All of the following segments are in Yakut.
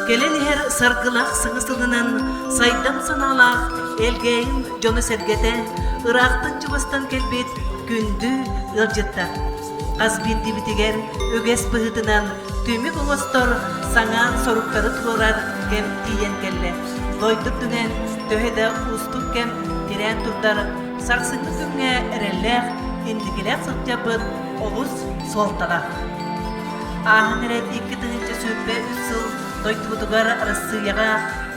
Кэлэн иһэр саргылаах саҥа сылынан сайдам санаалаах Элгээйим дьоно-сэргэтэ ыраахтан-чугастан кэлбит күндү ыалдьыттар. Хас биирдиибитигэр үгэс быһыытынан түмүк оҥостор саҥа соруктары туруорар кэм тиийэн кэллэ. Дойду үрдүнэн төһө да уустук кэм тирээн турдар, сарсыҥҥы күҥҥэ эрэллээх, инникилээх сылдьарбыт олус суолталаах. Ааһан эрэр 2023 сыл дойдубутугар Арассыыйаҕа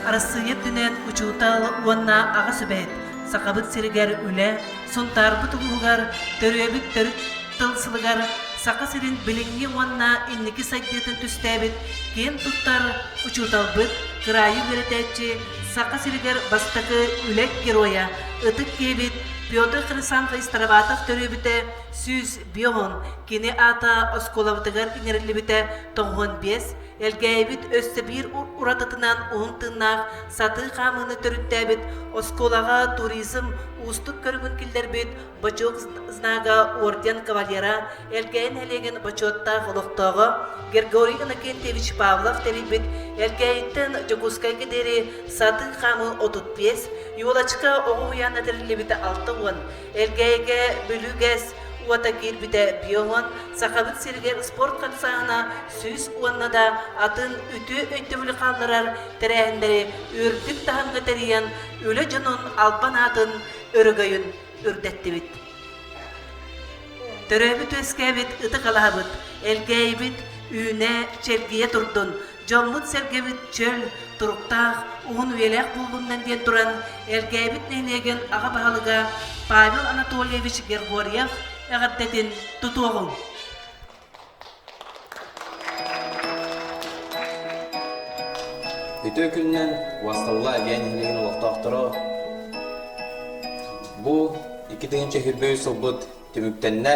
Арассыыйа үрдүнэн учуутал уонна аҕа сүбэһит Сахабыт сиригэр үлэ, Сунтаарбыт улууһугар төрүөбүт төрүт тыл сылыгар Саха сирин билиҥҥи уонна инники сайдыытын түстээбит киэн туттар учууталбыт, кыраайы үөрэтээччи, Саха сиригэр бастакы үлэ геройа, ытык киһибит Петр Хрисанфович Староватов төрүөбүтэ 150, кини аата оскуолабытыгар иҥэриллибитэ 95, Элгээйибит өссө биир уратытынан уһун тыыннаах сатыы хаамыыны төрүттээбит оскуолаҕа туризм уустук көрүҥүн киллэрбит Бочуок знага орден кавалера, Элгээйи нэһилиэгин бочуоттаах олохтооҕо Григорий Иннокентьевич Павлов тэрийбит Элгээйиттэн Дьокуускайга диэри сатыы хаамыы 35, Елочка оҕо уһуйаана тэриллибитэ 60, Элгээйигэ Бүлүү ГЭС уота киирбитэ 50, Сахабыт сиригэр спорт хамсааһына 100 уонна да атын үтүө өйдөбүлү хаалларар тэрээһиннэри үрдүк таһымҥа тэрийэн үлэ дьонун албан аатын өрөгөйүн үрдэттибит. Төрөөбүт-үөскээбит ытык алаһабыт, Элгээйибит үүнэ, чэлгийэ турдун, дьоммут-сэргэбит чөл, туруктаах, уһун үйэлээх буоллуннар диэн туран, Элгээйибит нэһилиэгин аҕа баһылыга Павел Анатольевич Гергорьев эҕэрдэтин тутуоҕуҥ! Үтүө күнүнэн Уосталла Эбээн нэһилиэгин олохтоохторо бу 2023 сылбыт түмүктэннэ.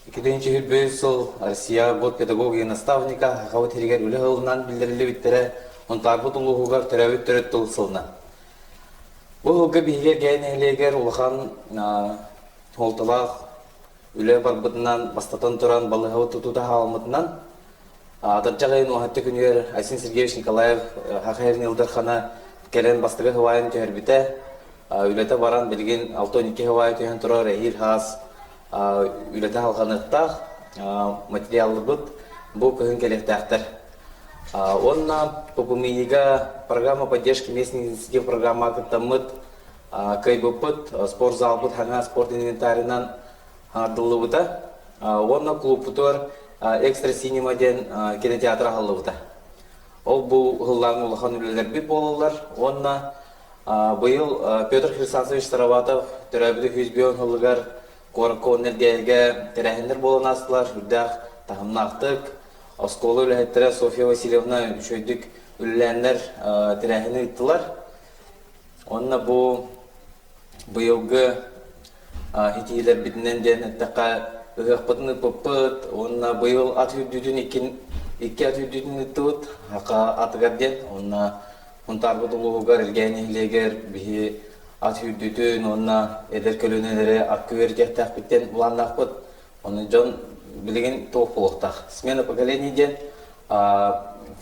2023 сыл Россия год педагога и наставника Сахабыт сиригэр үлэ сылынан биллэриллибиттэрэ, Сунтаарбыт улууһугар төрөөбүт төрүт тыл сылынан. Бу сылга биһиги Эбээн нэһилиэгэр улахан суолталаах Үлэ барбытынан, бастатан туран, балыыһабыт тутуута хаалмытынан, атырдьах ыйын уһатты күнүгэр Айсен Сергеевич Николаев Саха сирин Ил Дархана кэлэн бастакы сыбаайын түһэрбитэ. Үлэтэ баран билигин 62 сыбаайа түһэн турар эһиил хаас үлэтэ халҕаныахтаах. Материалларбыт бу кыһын кэлиэхтээхтэр. Уонна ППМИ-га программа поддержки местных инициатив программаҕа кыттаммыт Кыайбыппыт, спортзалбыт хаҥа спорт инвентарынан аҥардыллыбыта уонна клубпутугар Экстра Синема диэн кинотеатр аһыллыбыта. Ол бу ыһыллааҥҥа улахан үлэлэрбит буолаллар уонна быйыл Петр Хрисанцевич Староватов төрөөбүтэ 105 сылыгар куоракка уонна Элгээйигэ тэрээһиннэр буолан аастылар, үрдээх таһымнаахтык. Оскуола үлэһиттэрэ Софья Васильевна үчүгэйдик үлэлээннэр тэрээһини ыыттылар. Уонна бу быйылгы итиилэрбитинэн диэн эттэххэ, ыһыахпытын ыыппыппыт уонна быйыл ат үрдүтүн икки ат үрдүтүн ыыттыбыт Хака атыгар диэн. Уонна Сунтаарбыт улууһугар Элгээйи нэһилиэгэр биһи ат үрдүтүн уонна эдэр көлүөнэлэри акка үөрэтиэхтээхпит диэн былааннаахпыт. Ону дьон билигин туох буолуохтаах? Смена поколений диэн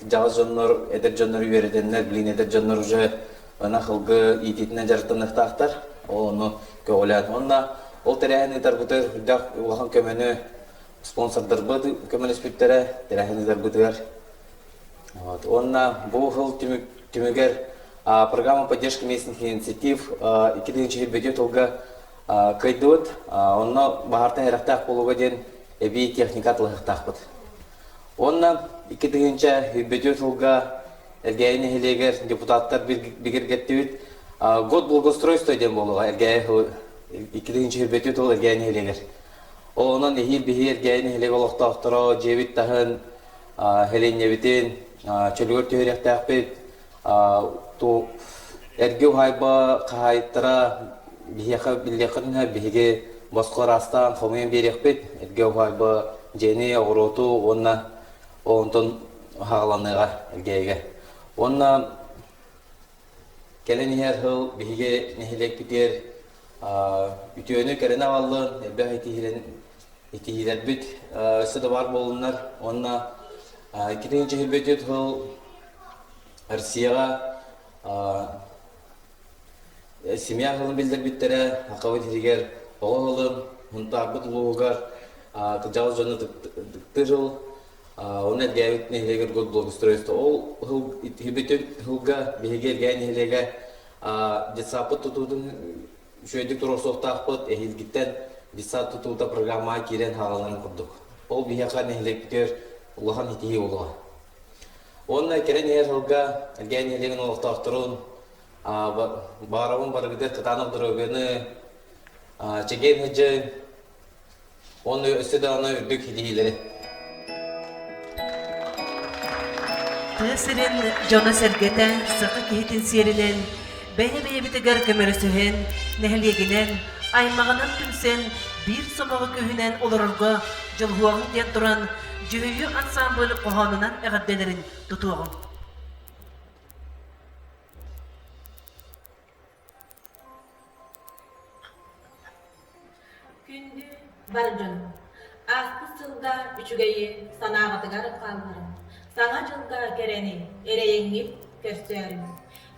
дьаҕас дьоннор, эдэр дьоннор үөрэтэннэр, билигин эдэр дьоннор уже ынах ылгы иитиитинэн дьарыктаныахтаахтар. Ол ону көҕүлээн. Уонна ол тэрээһин ыытарбытыгар үрдээх улахан көмөнү спонсордарбыт көмөлөспүттэрэ тэрээһин ыытарбытыгар. Вот. Уонна бу сыл түмүгэр программа поддержки местных инициатив 2024 тылга Кыайдыбыт. Онно баһаартан эрэхтээх буолууга диэн эбии техника атылаһыахтаахпыт. Уонна 2024 сылга Элгээйи нэһилиэгэр депутаттар бигэргэттибит. Год благоустройства диэн буолуоҕа Элгээйи 2024 сыл Элгээйи нэһилиэгэр. Ол онон эһиил биһи Элгээйи нэһилиэк олохтоохторо дьиэбит таһын, сэлиэнньэбитин чөлүгэр түһэриэхтээхпит. Эргэ уһаайба хаһаайыттара биһиэхэ биллиэххитинэ биһиги босхо ыраастаан хомуйан биэриэхпит. Эргэ уһаайба дьиэни, оҕуруоту уонна онтон хааланыаҕа Элгээйигэ. Уонна кэлэн иһэр сыл биһиги нэһилиэкпитигэр үтүөнү кэрэни аҕаллын, элбэх итиһиилэрбит өссө да баар буоллуннар. Уонна 2024 сыл. Россияҕа семья сылын биллэрбиттэрэ, Сахабыт сиригэр оҕо сылын, Сунтаарбыт улууһугар кырдьаҕас дьону ытыктыыр сыл, Оны Элгээбит нэһилиэгэр год благоустройства. Ол бүтүн сылга биһиги Элгээйи нэһилиэгэ детсадпыт тутуутун үчүгэйдик туруорсуохтаахпыт, эһиилгиттэн детсад тутуута программаҕа киирэн хаалалларын курдук. Ол биһиэхэ нэһилиэкпитигэр улахан ситиһии буолуоҕа. Уонна кэлэн иһэр сылга Элгээйи нэһилиэгин олохтоохторун баҕарабын барыгытыгар кытаанах доруобуйаны, чэгиэн сылдьыҥ, Уонна өссө даҕаны үрдүк ситиһиилэри. Тыа сирин дьоно-сэргэтэ саха киһитин сиэринэн бэйэ-бэйэбитигэр көмөлөсүһэн, нэһилиэгинэн, аймаҕынан түмсэн биир сомоҕо күүһүнэн олорорго дьулуһуоҕуҥ диэн туран Дьүһүйүү ансаамбыл хоһоонунан эҕэрдэлэрин тутуоҕуҥ. Күндү бар дьон! Ааспыт сылга үчүгэйи санааҕытыгар хаалларыҥ, Саҥа дьылга кэрэни, эрэйэҥҥит көрсөөрүҥ,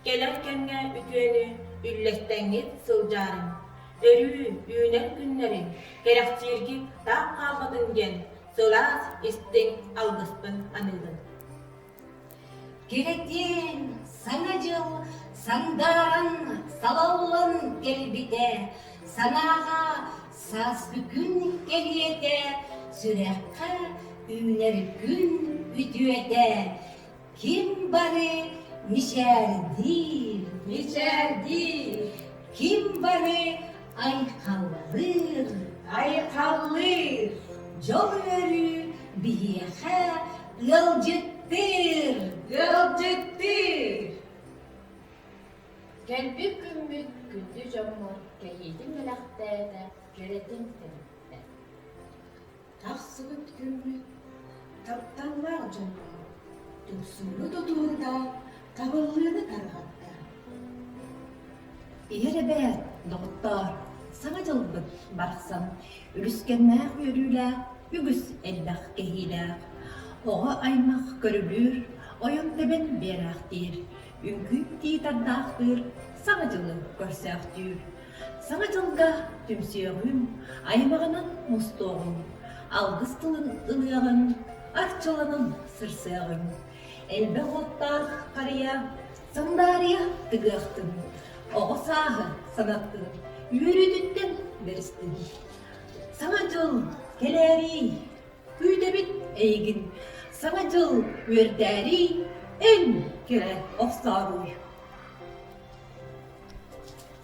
кэлэр кэмҥэ үтүөнү үллэстэҥҥит сылдьаарыҥ, өрүү үүнэр күннэри кэрэхсииргит таах хаалбатын диэн сылаас истиҥ алгыспын аныыбын. Кирэтиэн Саҥа дьыл сандааран салаллан кэлбитэ, санааҕа сааскы күн кэлиэтэ, сүрэххэ үүнэр күн үтүөтэ, ким бары мичээрдиир, Мичээрдиир, ким бары айхаллыыр, айхаллыыр, дьол үөрүү биһиэхэ Ыалдьыттыыр! Ыалдьыттыыр! Кэлбит күммүт күндү дьоммор кэһиитин бэлэхтээтэ, кэрэтин тэниттэ. Тахсыбыт күммүт тапталлаах дьоммор тупсууну тутуурга табыллыыны тарҕатта. Иһэр эбээт, доҕоттоор, Саҥа дьылбыт барахсан үлүскэннээх үөрүүлээх, үгүс элбэх кэһиилээх. Оҕо аймах көрүлүүр, ойон-тэбэн биэрээхтиир, үҥкүү тиитардаахтыыр, Саҥа дьылы көрсөөхтүүр. Саҥа дьылга түмсүөҕүм, аймаҕынан мустуоҕум, алгыс тылын ылыаҕыҥ, арчыланан сырсыаҕыҥ. Элбэх уоттаах харыйа Сандаарыйа тыгыахтын, оҕо сааһы санаттын, үөрүүтүттэн бэристин. Саҥа дьыл кэлээриий, күүтэбит эйигин, Саҥа дьыл үөрдээриий, эн кэрэ охсооруй.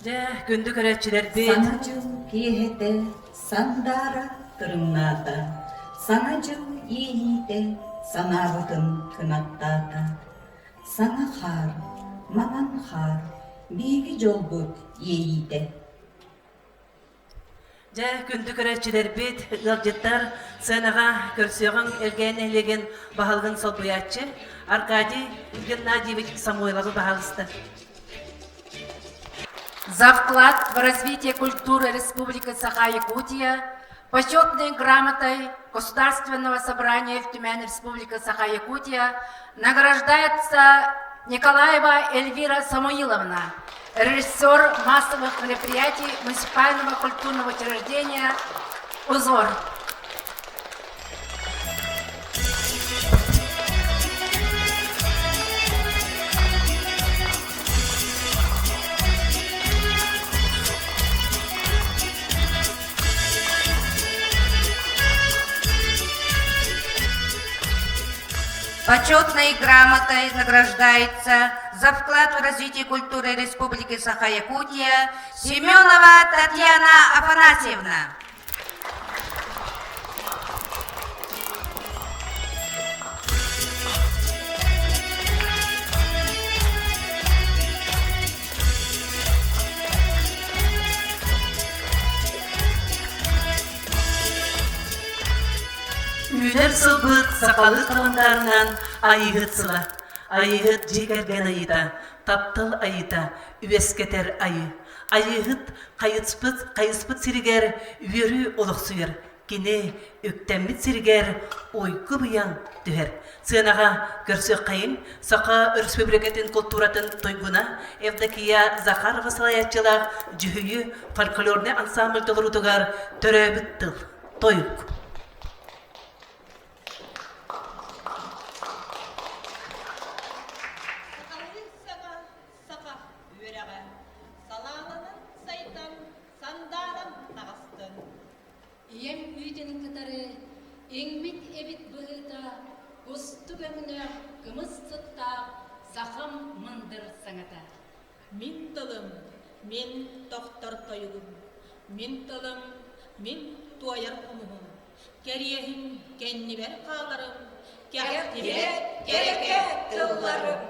Дьэ, күндү көрөөччүлэрбит. Саҥа дьыл киэһэтэ сандаара тырымнаата, Саҥа дьыл иэйиитэ санаабытын кынаттаата. Саҥа хаар, маҥан хаар, биһиги дьолбут иэйиитэ. Дьэ, күндү көрөөччүлэрбит, ыалдьыттар, сценаҕа көрсүөҕүҥ Элгээн нэһилиэгин баһылыгын солбуйааччы Аркадий Геннадьевич Самойловы баһаалыста. За вклад в развитие культуры Республики Саха-Якутия почетной грамотой Государственного собрания в Тюмень Республики Саха-Якутия награждается Николаева Эльвира Самуиловна, режиссер массовых мероприятий муниципального культурного учреждения «Узор». Почетной грамотой награждается за вклад в развитие культуры Республики Саха-Якутия Семенова Татьяна Афанасьевна. Үүнэр сылбыт сахалыы халандаарынан Айыыһыт сыла. Айыыһыт дьиэ кэргэн айыыта, таптал айыыта, үөскэтэр айыы. Айыыһыт хайыспыт, хайыспыт сиригэр үөрүү олохсуйар. Кини үктэммит сиригэр уйгу-быйаҥ түһэр. Сыанаҕа көрсүөххэйиҥ Саха Өрөспүүбүлүкэтин култууратын туйгуна Евдокия Захарова салайааччылаах Дьүһүйүү фольклорнай ансамбль толоруутугар Төрөөбүт тыл, тойук. Сахалыы саҥа саха үөрэҕэ салааланан сайдан сандааран таҕыстын. Ийэм үүтүн кытары иҥмит эбит быһыыта кустук өҥнөөх кымыс сыттаах сахам мындыр саҥата. Мин тылым, мин тохтор тойугум, мин тылым, мин туойар хомуһум, кэриэһим кэннибэр хааларым, кэхтибэт кэрэкэ тылларым.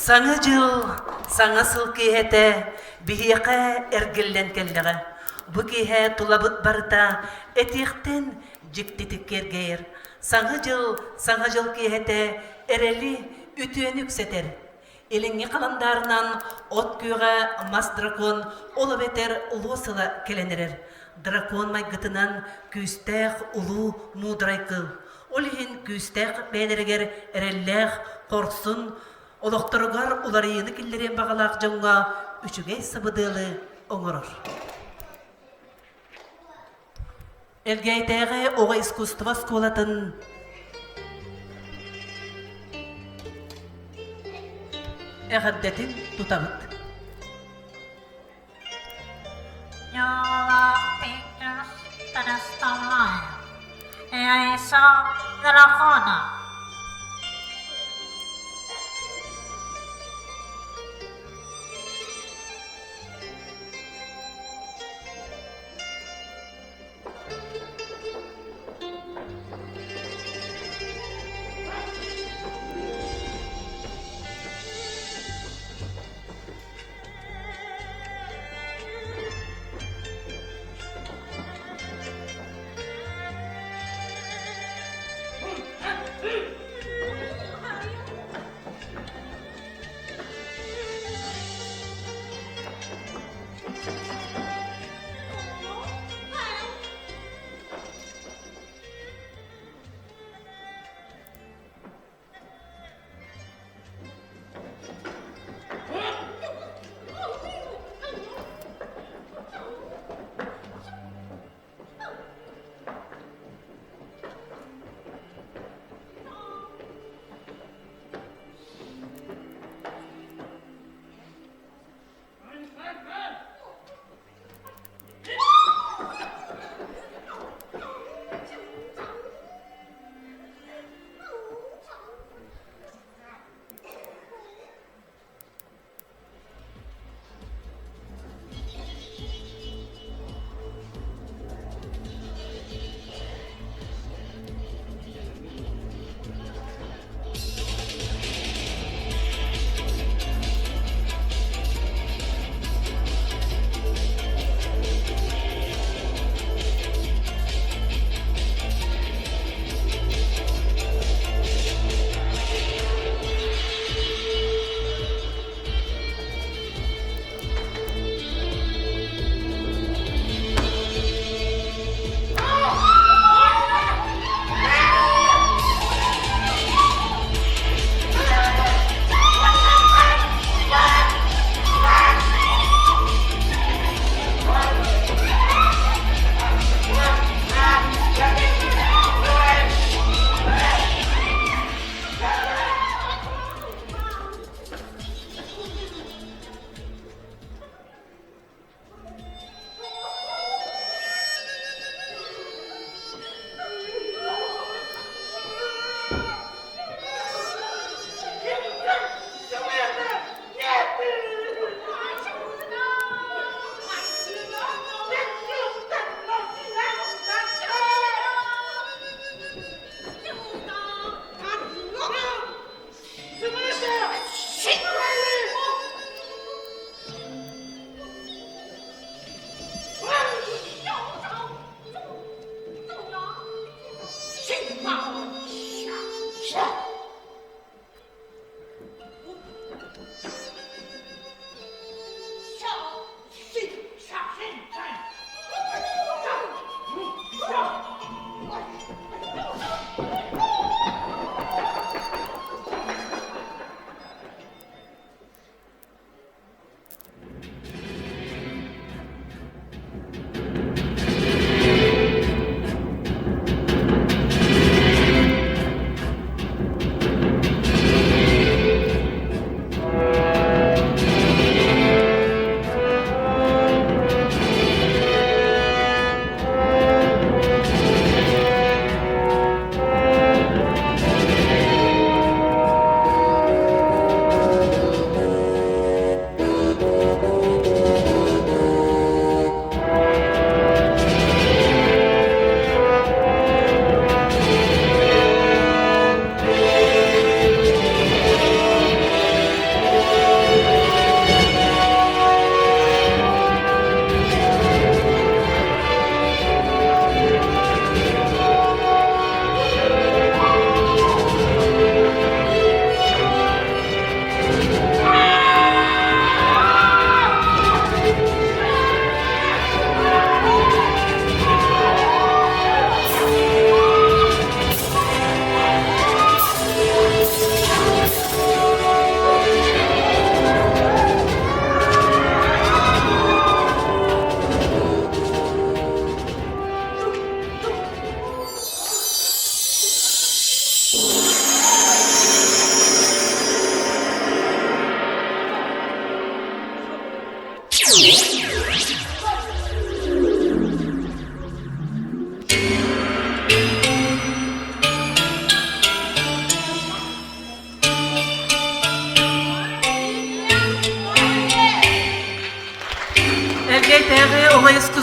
Саҥа дьыл, саҥа сыл киэһэтэ биһиэхэ эргиллэн кэллэҕэ. Бу киэһэ тулабыт барыта этиэхтэн дьиктитик киэргэйэр. Саҥа дьыл, саҥа дьыл киэһэтэ эрэли, үтүөнү үксэтэр. Илиҥҥи халандаарынан от күөҕэ мас дракон ол эбэтэр улуу сыла кэлэн эрэр. Дракон майгытынан күүстээх улуу муударай кыыл. Ол иһин күүстээх бэйэлэригэр эрэллээх, хорсун, олохторугар уларыйыыны киллэриэн баҕалаах дьоҥҥо үчүгэй сабыдыалы оҥорор. Элгээйдээҕи оҕо искусство оскуолатын эҕэрдэтин тутабыт. Я Петрос предоставляю. Яйцо дракона.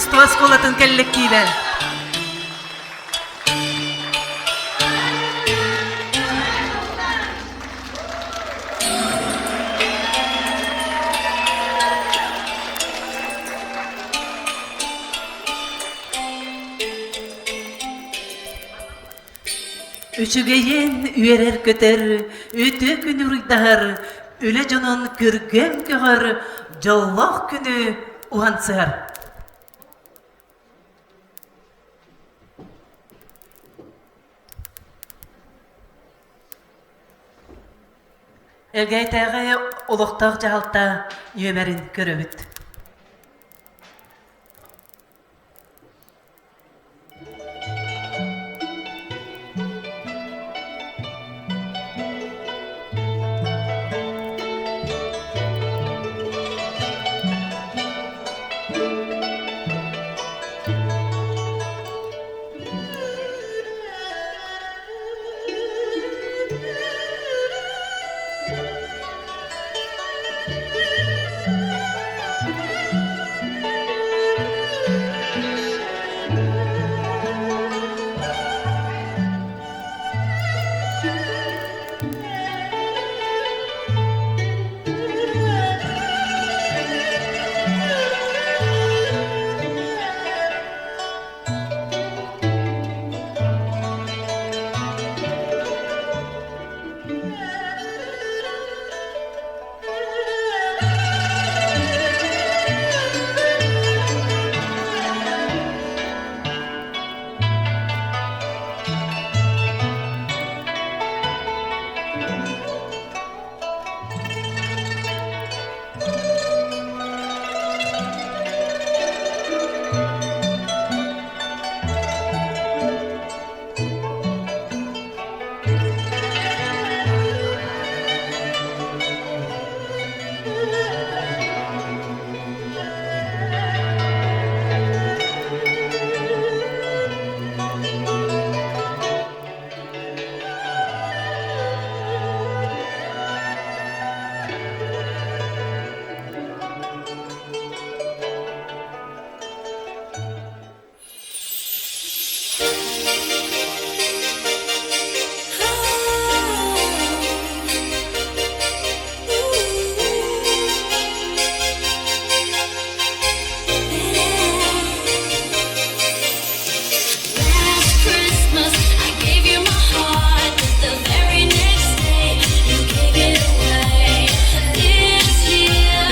Искусство оскуолатын кэллэктиибэ. Үчүгэйин үөрэр-көтөр, үтүө күнү уруйдаһар, үлэ дьонун күргүөм көҕөр, дьоллоох күнү уһансыһар. Элгээйтээҕи олохтоох дьаһалта нүөмэрин көрөбүт.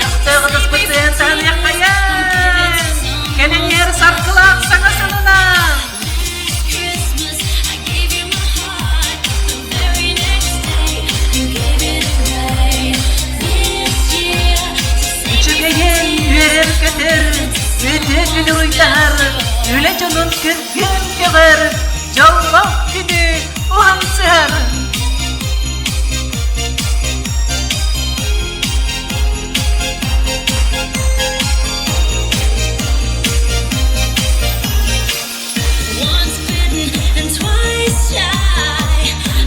Көхтөөх ытыспытын таһыныаххайын! Кэлиҥҥэр саргылаах саҥа сылынан! Үчүгэйин үөрэр-көтөр, үтүө күнү уруйдаһар, үлэ дьонун күргүм көҕөр, дьоллоох күнү уһансыһар. Once bitten and twice shy.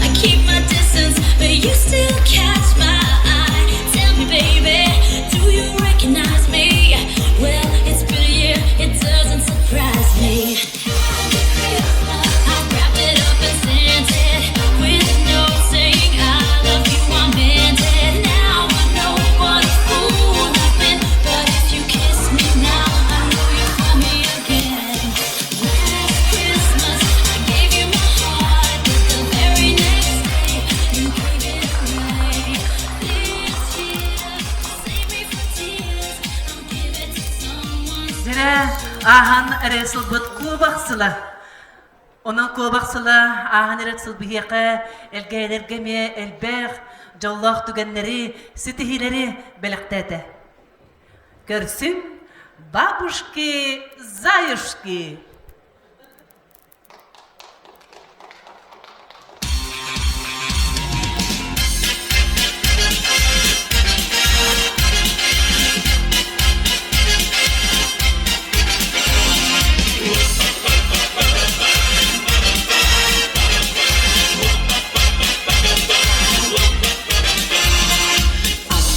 I keep my distance, but you still catch my eye. Tell me, baby, do you recognize me? Well, it's been a year, it doesn't surprise me. I wrapped it up and sent it with a note saying I love you, I meant it. Now I know what a fool I've been, but if you kiss me now, I know you'll call me again. Last Christmas, I gave you my heart, but the very next day, you gave it away. This year, save me from tears. I'll give it to someone Дьэрэ ааһан эрэ сылбыт куобах сыла. Онон куобах сыла ааһан эрэр сыл биһиэхэ элгээйилэргэ эмиэ элбэх дьоллоох түгэннэри, ситиһиилэри бэлэхтээтэ. Көрсүҥ, бабушки-заюшки!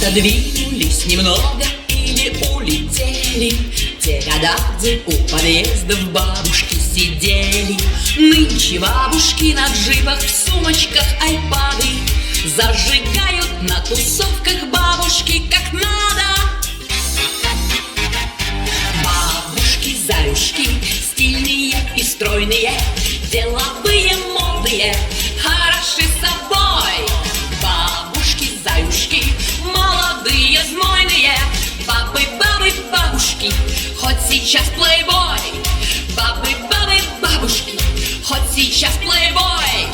Отодвинулись немного или улетели. Когда у подъездов бабушки сидели, Нынче бабушки на джипах в сумочках айпады Зажигают на тусовках бабушки как надо. Бабушки-заюшки, стильные и стройные, Деловые, модные, хороши собой. Бабушки-заюшки, молодые, знойные, Бабы, бабы, бабушки, хоть сейчас плейбой. Бабы, бабы, бабушки, хоть сейчас плейбой.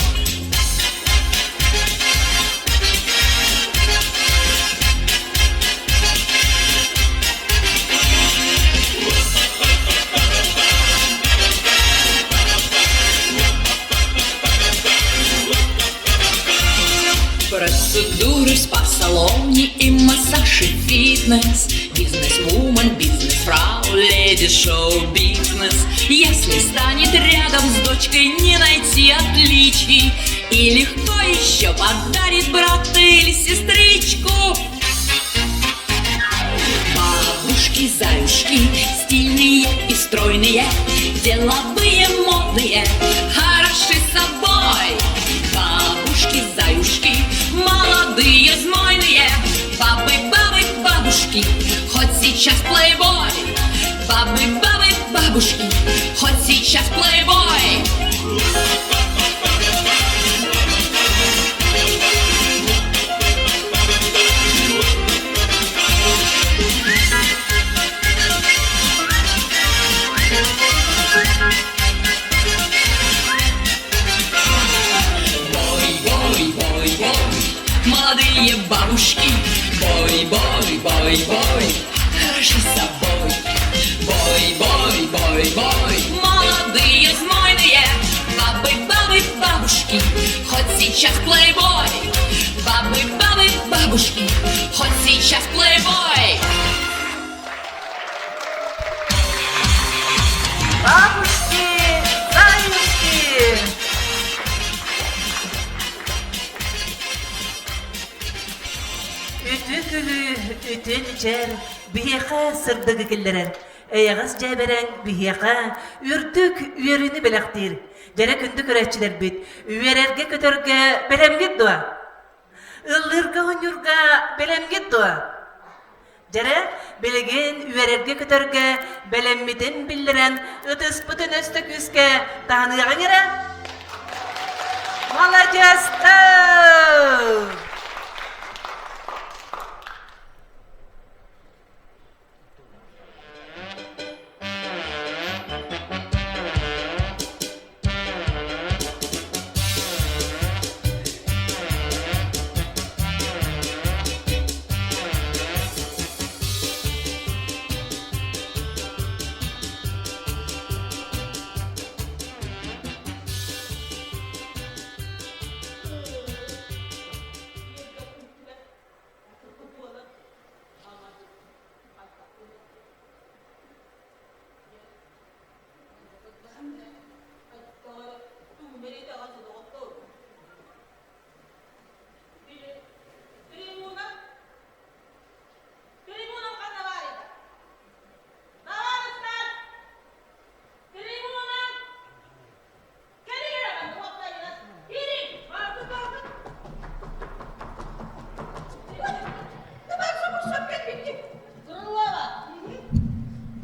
Процедуры в спа-салоне и массаж и фитнес Бизнес-вумен, бизнес-фрау, леди шоу-бизнес Если станет рядом с дочкой не найти отличий И легко еще подарит брата или сестричку Бабушки-заюшки, стильные и стройные, деловые, модные, хороши собой. Бабушки-заюшки, молодые, знойные, бабы, бабы, бабушки, хоть сейчас плейбой. Бабы, бабы, бабушки, хоть сейчас плейбой. Бой, бой, бой, бой, молодые бабушки, бой, бой, бой, бой, хороши собой. Бой, бой, бой, бой, молодые, знойные, бабы, бабы, бабушки, хоть сейчас плейбой. Бабы, бабы, бабушки, хоть сейчас плейбой. Бабушки, заюшки! Үтүө күлүү, үтүө мичээр биһиэхэ сырдыгы киллэрэр. Эйэҕэс дьээбэрэҥ биһиэхэ үрдүк үөрүүнү бэлэхтиир. Дьэрэ күндү көрөөччүлэрбит, үөрэргэ-көтөргө бэлэмҥит дуо? Ыллыырга-оонньуурга бэлэмҥит дуо? Дьэрэ, билигин үөрэргэ-көтөргө бэлэммитин биллэрэн, ытыспытын өстө күүскэ таһыныаҕыҥ эрэ. Маладьыастар!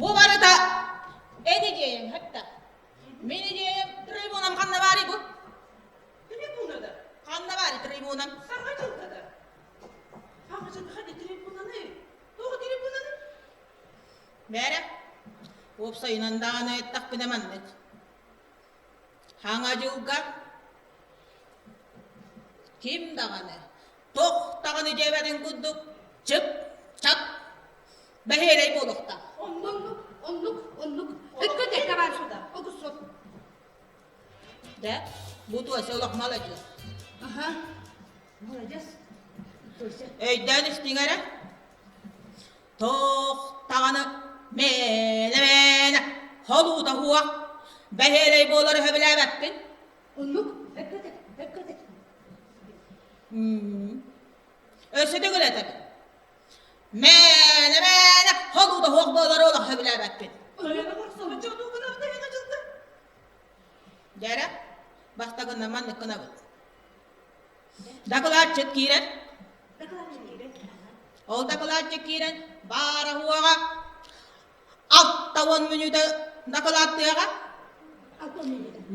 Бу барыта эн идиэйэҥ хатта. Мин идиэйэм трибунам ханна баарый бу? Трибунада. Ханна баарый трибунам? Саҥа дьылга Саҥа дьылга ханна трибунаны? Тоҕо трибунаны? Бээрэ, уопсайынан даҕаны эттэхпинэ маннык. Хаҥа дьылга ким даҕаны, туох даҕаны диэбэтин курдук чып-чап бэһиэлэй буолуохтаах. Оннук, оннук, оннук. Өккө тэккэ баар суда. Огурсу. Да, бу туоса олох маладьыас. Аха. Маладьыас. Туоса. Өйдөөн истиҥ эрэ. Туох даҕаны мээнэ-мээнэ холуута уох бэһиэлэй буолары сөбүлээбэппин. Оннук, өккөтө, өккөтө. Өссө төгүл этэбин. Мээнэ-мээнэ холуута суох буолары олох сөбүлээбэппин. Тойону бохсубут дьонугунан тэһиҥэ дьылга. Дьэрэ, бастагына маннык гынабыт. Дакылаатчыт киирэн. Ол дакылаатчыт киирэн баара уоҕа 60 мүнүүтэ дакылааттыаҕа.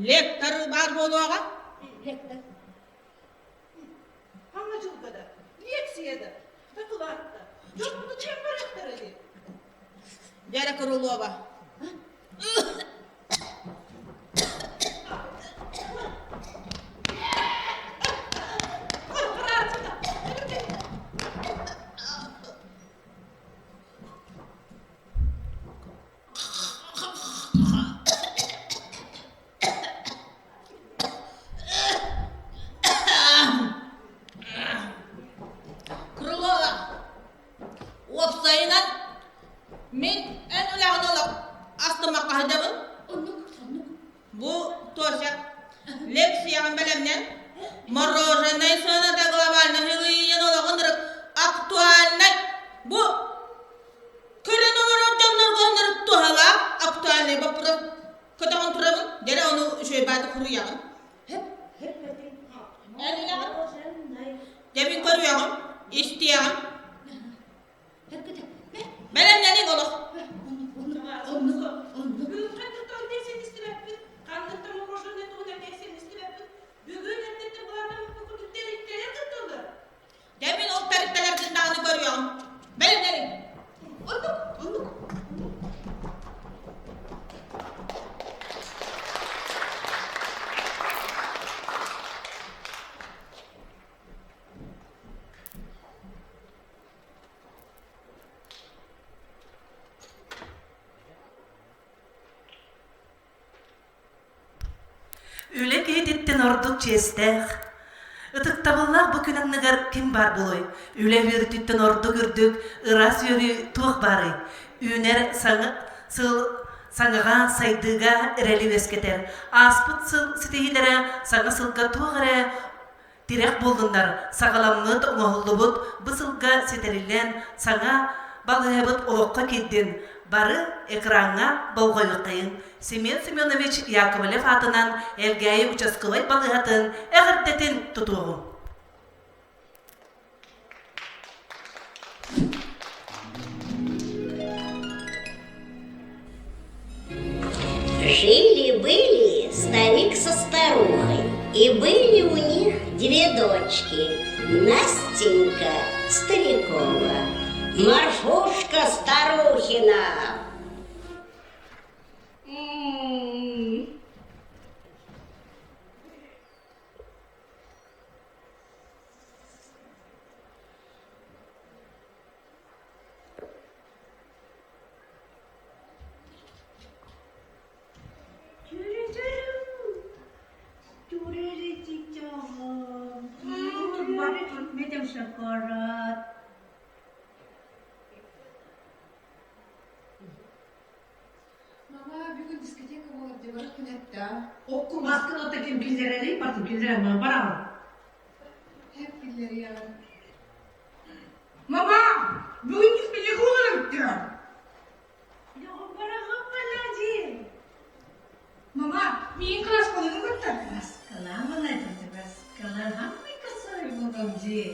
Лектор баар буолуоҕа. Лектор. Ханна дьылга да, лекция да, дакылаат да, дьон чем барыахтара дии. Вера Крылова. Крылова, уопсайынан мин эн үлэҕин олох астыммакка сылдьабын. Оннук, оннук. Бу Тося лекцияҕын бэлэмнэн мороженое сыаната глобальный хылыйыйан олоҕун актуальнай бу көрөн олорор дьоннорго ынырык туһалаах актуальный вопрос көтөҕөн турабын дьэрэ ону үчүгэй бааты хуруйаҕын эн үлэҕин дьэ мин көрүөҕүм истиэҕим бэлэмнэниҥ олох Дьэ мин ол тэрилтэлэргин даҕаны көрүөҕүм. Бэлэмнэниҥ. Оннук, оннук. Үлэ киһититтэн ордук чиэстээх, ытыктабыллаах бу күн анныгар ким баар буолуой? Үлэ үөрүүтүттэн ордук үрдүк, ыраас үөрүү туох баарый? Үүнэр саҥа сыл саҥаҕа, сайдыыга эрэли үөскэтэр. Ааспыт сыл ситиһиилэрэ саҥа сылга туох эрэ тирэх буоллуннар, саҕаламмыт, оҥоһуллубут бу сылга ситэриллэн саҥа балыыһабыт олоххо киирдин, бары экраҥҥа болҕойуоххайыҥ. Семен Семенович Яковлев аатынан Элгээйи участковай балыыһатын эҕэрдэтин тутуоҕуҥ. Жили-были старик со старухой, и были у них две дочки, Настенька Старикова, Марфушка Старухина. Мама, бүгүн дискотека буолар деп барар күн этте. Окку маскын ота ким биллэрэрий батын биллэрэ мама бараҕын. Hep биллэриэҕин. Мама, бүгүн дискотека буолар эбит Мама, миин кырааскалыгын кытта. Кырааскаламын этэ, кырааскалаһаммый кырсайбытым дии.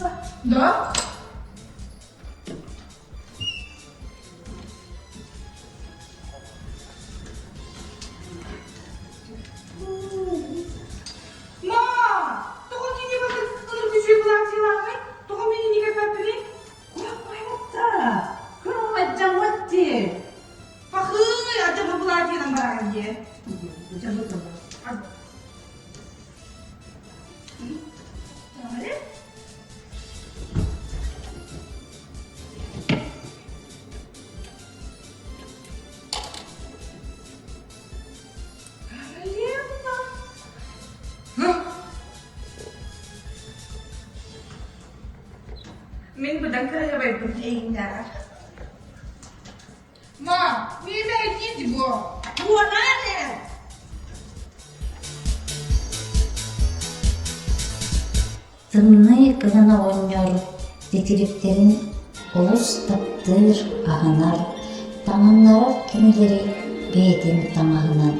Да? Ма, тоҕо кини батын ылыр үчүгэй былаачыйалааҕый? Тоҕо миигин кэппэппиний? Куһаҕайбатта, кырыллайдьаммыт дии. Пахыый, адьабы былаачыйанан бараҕын дии. Королевна! Мин быдан кыраһыбайбын эйигиннээҕэр. Ма, миэмэ иди бо. Буолаар ээ! Тымныы кыһын оҕонньор титириктэрин олус таптыыр, аһынар, таҥыннарар кинилэри бэйэтин таҥаһынан,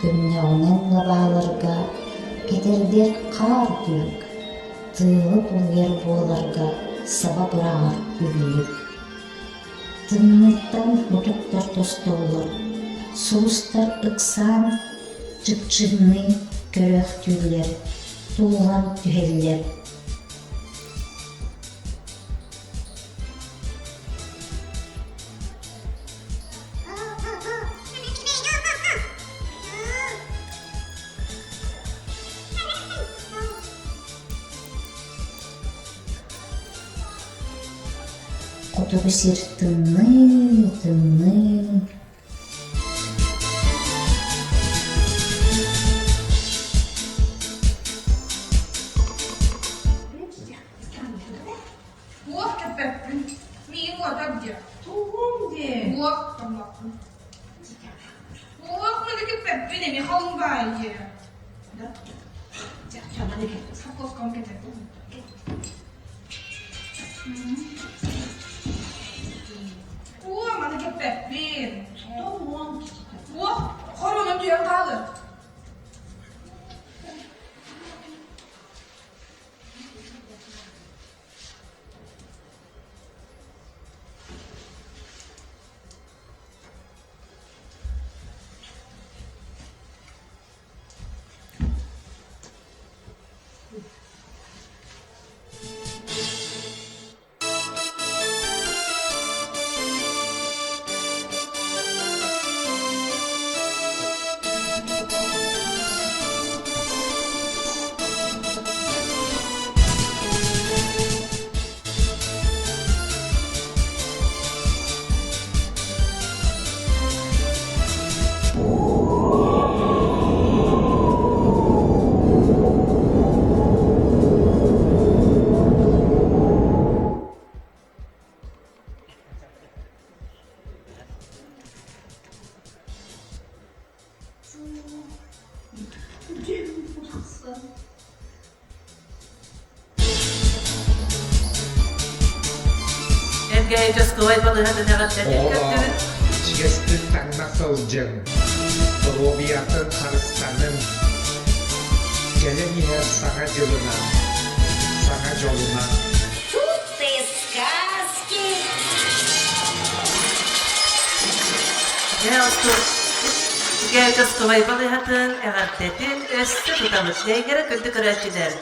көмнөҕүнэн лабааларга кэтэрдэр хаар күлүк, тыалы тулуйар буоларга саба быраҕар үллүк. Тымныыттан мутуктар тостоллор, сулустар ыксаан чыпчыҥныы көрөөхтүүллэр, туллан түһэллэр. Хотугу сир тымныы, тымныы. Туох кэппэппин? Миигин уотар диэ. Тугум диэ? Туох томмоппун. Туох маны кэппэппин эмиэ халыҥ баай диэ. Да? Саппоскам кэтэр. Оо, маны кэппэппин. Тоҕуон. Туох хоронон түһэн хаалыр. Эргээйи участковай балыыһатын эҕэрдэтин Оҕолоор, көрдүбүт. ичигэстик таҥна сылдьыҥ, доруобуйатын харыстаныҥ. Кэлэн иһэр Саҥа дьылынан, саҥа дьолунан. Тут ты сказки. Дьэ, остуол Эргээйи участковай балыыһатын эҕэрдэтин өссө тутабыт. Эйгэрэ күндү көрөөччүлэр.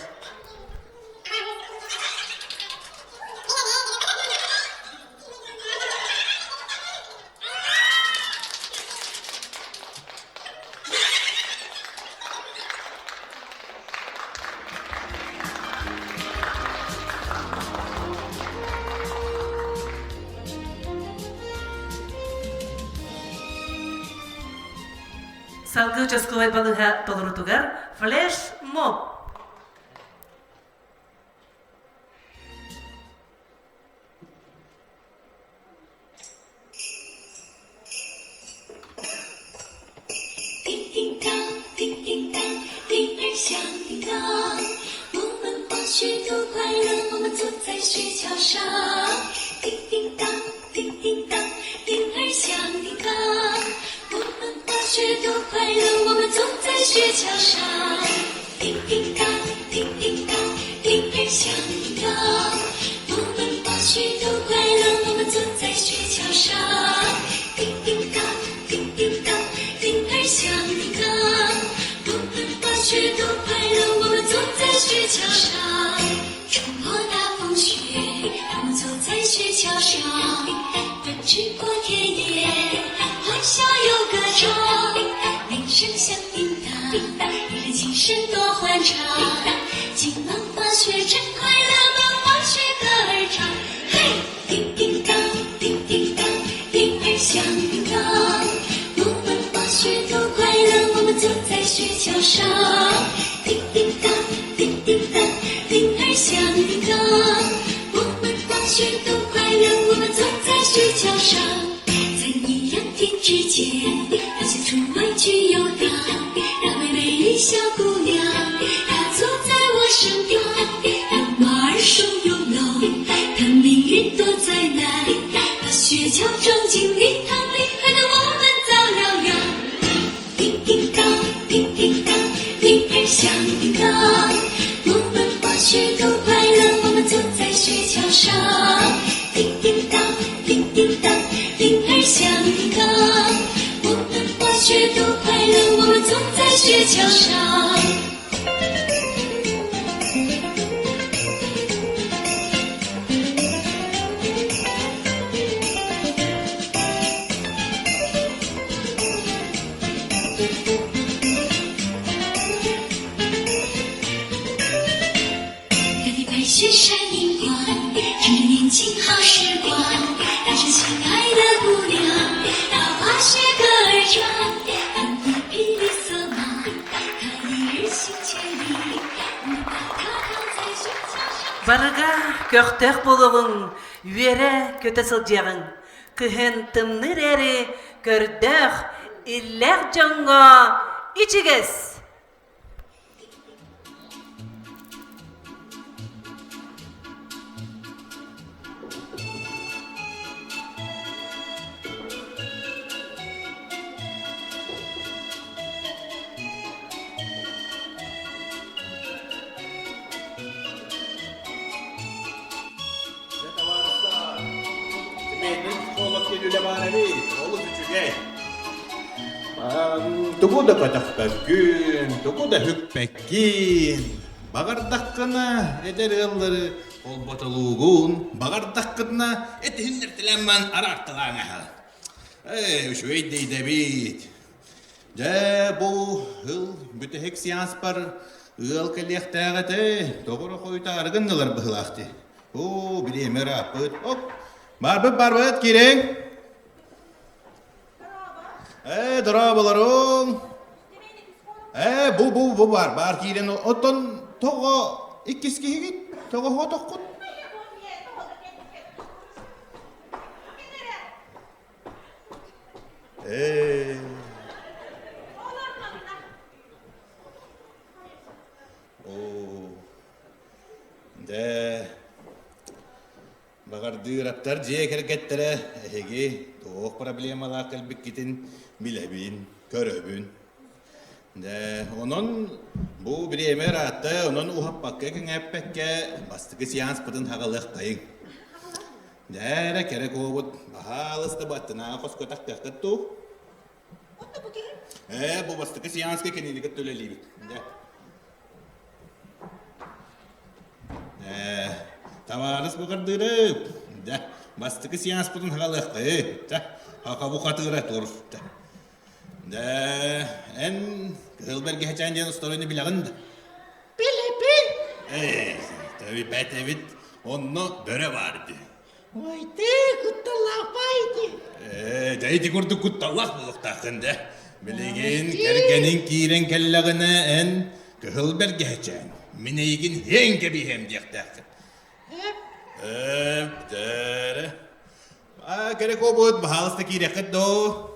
Салгыы участковай балыыһа толорутугар флеш-моб. 叮叮当，叮叮当，铃儿响叮当。我们滑雪多快乐，我们坐在雪橇上。叮叮当，叮叮当，铃儿响叮当。我们滑雪多快乐，我们坐在雪橇上。叮叮当，叮叮当，铃儿响叮当。声多欢畅。金忙滑雪真快乐，忙滑雪歌儿唱。嘿，叮叮当，叮叮当，铃儿响当。我们滑雪多快乐，我们坐在雪橇上。叮叮当，叮叮当，铃儿响当。我们滑雪多快乐，我们坐在雪橇上。在一两天之间，大家出外去游荡。那位美丽小姑娘，她坐在我身旁，她马儿手又浓，她命运多灾难，把雪橇装进礼堂里，害得我们遭了殃。叮叮当，叮叮当，铃儿响当，我们滑雪多快乐，我们坐在雪橇上。叮叮当，叮叮当，铃儿响当，我们滑雪多快乐，我们坐在雪橇上。那里白雪山银光，趁着年轻好时光，带着心爱的姑娘到滑雪歌儿转，当一匹绿色马，它一日行千里，我们把它套在雪橇上。 Барыга көхтөөх буолуоҕуҥ, үөрэ көтө сылдьыаҕыҥ. Кыһын тымныы эрээри көрдөөх, иллээх дьоҥҥо ичигэс! Дьэ, табаарыстар, семейный психолог диэн үлэ баар эбит, олус үчүгэй. Тугу да көтөхпөккүн, тугу да бүкпэккин. Баҕардаххына эдэр ыаллары холботолуугун, баҕардаххына этиһиннэртэлээн араарталаан аһа. Ээ, үчүгэй да идэбит. Дьэ, бу ыл бүтэһик сеанспар ыал кэлиэхтээх этэ, тоҕо хойутаары гыннылар быһыылаах дии. Оо, бириэмэ ырааппыт. Оп, барбыт, барбыт, киириҥ. Ээ, дорооболоруҥ. Ээ, бу, бу, бу бар, бар киирэн, оттон тоҕо иккис киһигит? Тоҕо хотоххут? Ээ. Оо. Дэ, Баҕардыыраптар дьиэ кэргэттэрэ эһиги туох проблемалаах кэлбиккитин билэбин, көрөбүн. Дьэ, онон бу бириэмэ ыраатта, онон уһаппакка-кэҥээппэккэ бастакы сеанспытын хаҕалыахтайыҥ. Дьэ эрэ кэрэ куобут, баһаалыста баттынааҕы хоско тахтыаххыт дуу? Ээ, бу бастакы сеанска кинини кытта үлэлиибит. Дьэ. Ээ, табаарыс букардыырып, дьэ, бастакы сеанспытын хаҕалыахтайы, дьэ, хака бухатыыра тур, дьэ. Дьэ, эн Кыһыл Бэргэһэчээн диэн остуоруйаны билэҕин да? Билэбин. Ээ, төбүпэт эбит, онно бөрө баар дии. Ой, ты кутталлаах баайди. Ээ, дьэ ити курдук кутталлаах буолуохтааххын дэ. Билигин кэргэниҥ киирэн кэллэҕинэ эн кыһыл бэргэһэчээн, мин эйигин һиэн кэбиһиэм диэхтээххин. Эп, дээрэ. Аа, кэрэ куобут, баһаалыста киириэххит доо.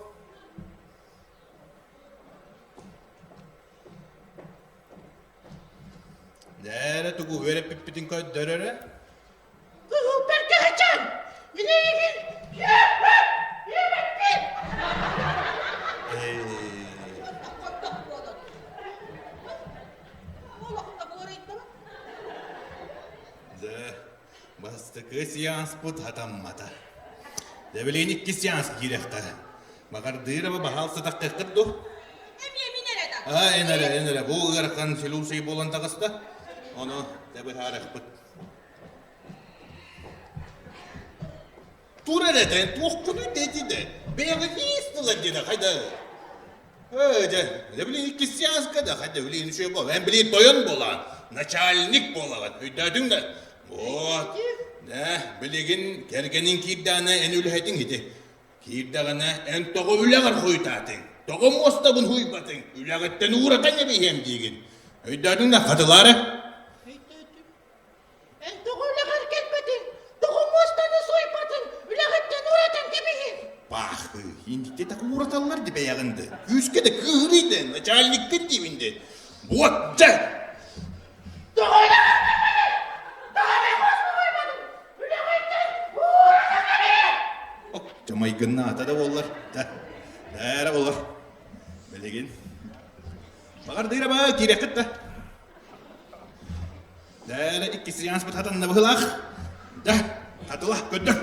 Дээрэ тугу үөрэппиппитин көрдөрөрө. Кыһыл бэргэһэчээн! Мин эйигин үөрэппин! Дьэ, бастакы сеанспыт хатаммата. Дьэ, билигин иккис сеанс киириэхтэ. Баҕардыыраба баһаал сатахтыаххыт дуо? Эмиэ мин эрэ да. Аа, эн эрэ, эн эрэ. Бу ыарахан селюсий буолан таҕыста. Ону дьэ быһаарыахпыт. Тур эрэ, туохкунуй дэтиде. Бэйэҕэ тиис тылар диэн хайда. Ээ, дьэ, дьэ билигин иккис сеанска да, хайда билигин үчүгэй буол. Эн билигин тойон буолаҕын, начальник буолаҕын, өйдөөтүҥ да? Вот. Дэ, билигин кэргэниҥ киирдэҕинэ эн үлэһитиҥ ити. Киирдэҕинэ эн тоҕо үлэҕэр хойутаатыҥ? Тоҕо муостабын һуйбатыҥ? Үлэҕиттэн ууратан эбиһиэм диигин. Өйдөөтүҥ да, хатылаары. Эн тоҕо үлэҕэр кэлбэтиҥ? Тоҕо муостаны суйбатыҥ? Үлэҕиттэн уратан кэбиһиҥ! Пахы, инникте так уураталлар ди бэйэҕин да. Күүскэ да кыыһырый да, начальниккын диибин де. Вот, дьэ! Тоҕо үлэҕэр кэлбэтиҥ? Тоҕо мин муоста суйбатым? Үлэҕиттэн ууратан кэбиһиҥ! Дьамайгыннаата да буоллар, да, бээрэ буолар. Билигин. Баҕардыыра ба, киирэххит да. Дээрэ иккис сеанспыт хатанна быһылаах. Да, хатыла, көрдөр.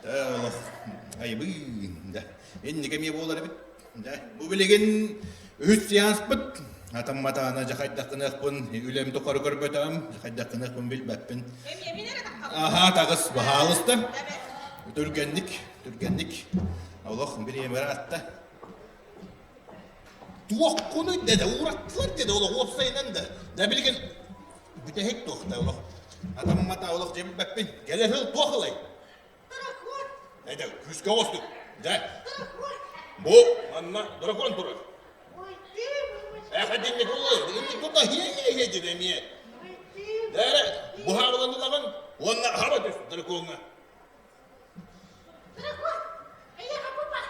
Да, олох айбыы, да. Инники эмиэ буолар эбит. Дьэ, бу билигин үһүс сеанспыт. Атамматаана дьэ хайдах гыныахпын, үлэм тухары көрбөтөм, хайдах гыныахпын билбэппин. Аһаа, таҕыс, баһаалыста. Түргэнник, түргэнник. Олох бириэмэ атта. Туохкунуй да уураттылар деді олох уопсайынан да. Да билигин бүтэһик туохта олох. Атаммата олох дьэ билбэппин. Кэлэр сыл туох ылай? Дракон! Эдэ, күүскэ оҕустук. Дьэ. Дракон! Бу манна дракон турар. Эхэдинник уллай, инник тутта хие-хие диде эмиэ. Дээрэ, буһаабылан ылаҕын уонна хаба түс дракоҥҥа. Дракон! Эйиэхэ пупа!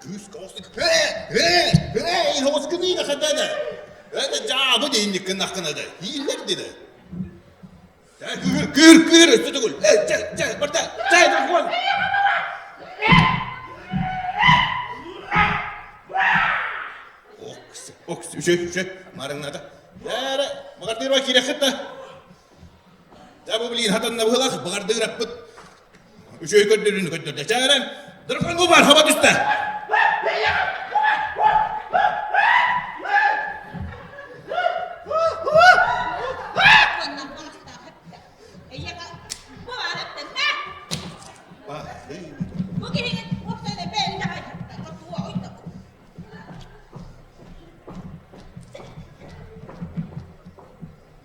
Күүскэ оҕустук. Ээ, ээ, оҕускыныына хадана. Это дьаабы дейинник гыннаххына да, ииллэр диде. Күүр, күүр, өссө төгүл. Э, чэ, чэ, барда, чэ, дракон! Окс, окс, үчүй, үчүй, марыңната. Дээрэ, баҕардыырба киирэххит да. Дэ бу билигин хатанна быһылах, баҕардыыраппыт. Үчүгэй көрдөрүүнү көрдөрдө. Чээрэн, дракон бу бар, хаба түстэ.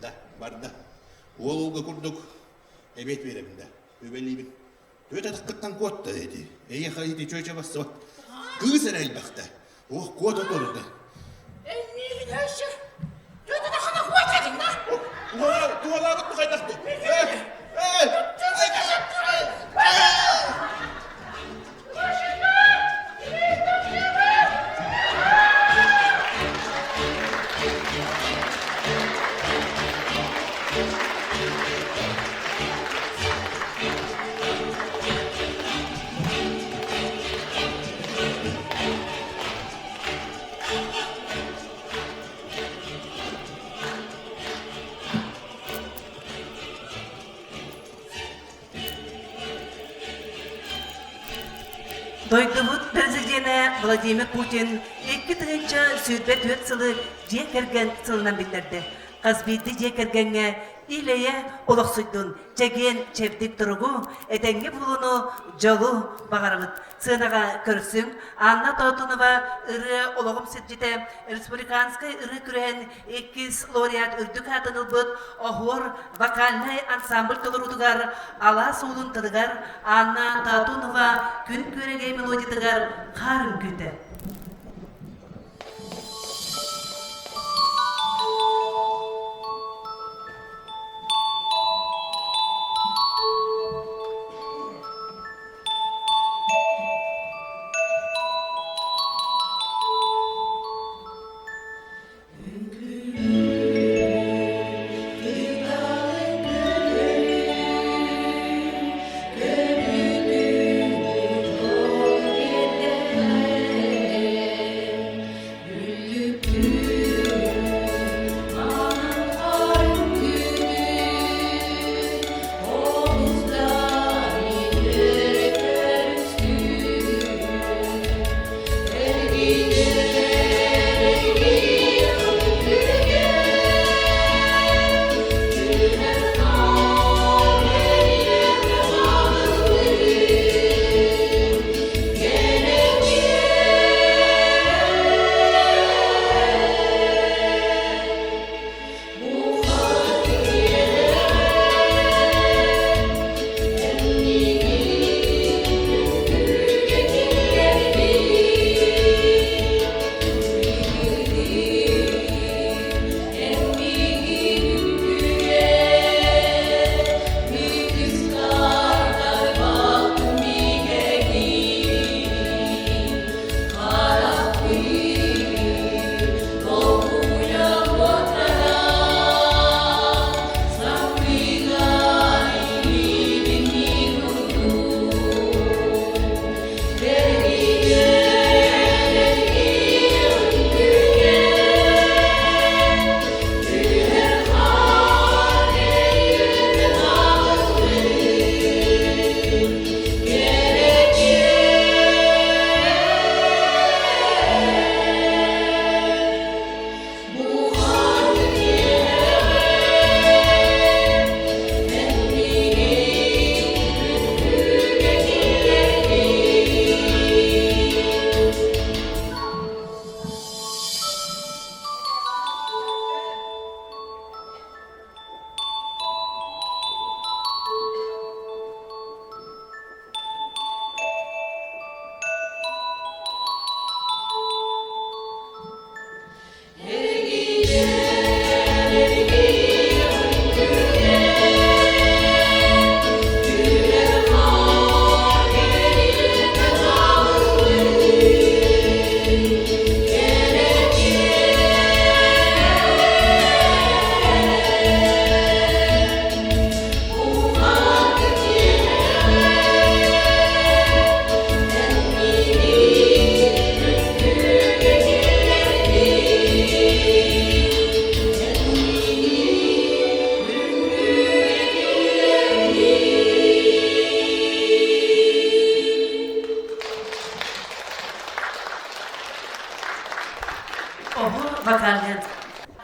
Да, барда. Уол уолга курдук эбиэт биэрэбин да. Үбэлиибин. Түөт атаххыттан куотта ити. Эйиэхэ ити чүөчэ бассыбат. Кыыс эрэ элбэхтэ. Ох, куота турда. Эймиигин өссө түөт атаххына куотатыҥ да? Туолаабыт хайдахты? Дойдубут президенэ Владимир Путин 2024 сылы дьиэ кэргэн сылынан биллэрдэ. Хас биирдии дьиэ кэргэҥҥэ ил-эйэ олохсуйдун, чэгиэн чэбдик туругу, этэҥҥэ буолууну, дьолу баҕарабыт. Сыанаҕа көрсүҥ Анна Тоотунова ырыа олоҕум сирдьитэ республиканскай ырыа күрэһин иккис лауреат үрдүк аатын ылбыт Оһуор вокальнай ансамбль толоруутугар Алаас уолун тылыгар Анна Тоотунова Күн күөрэгэй мелодиятыгар Хаар үҥкүүтэ.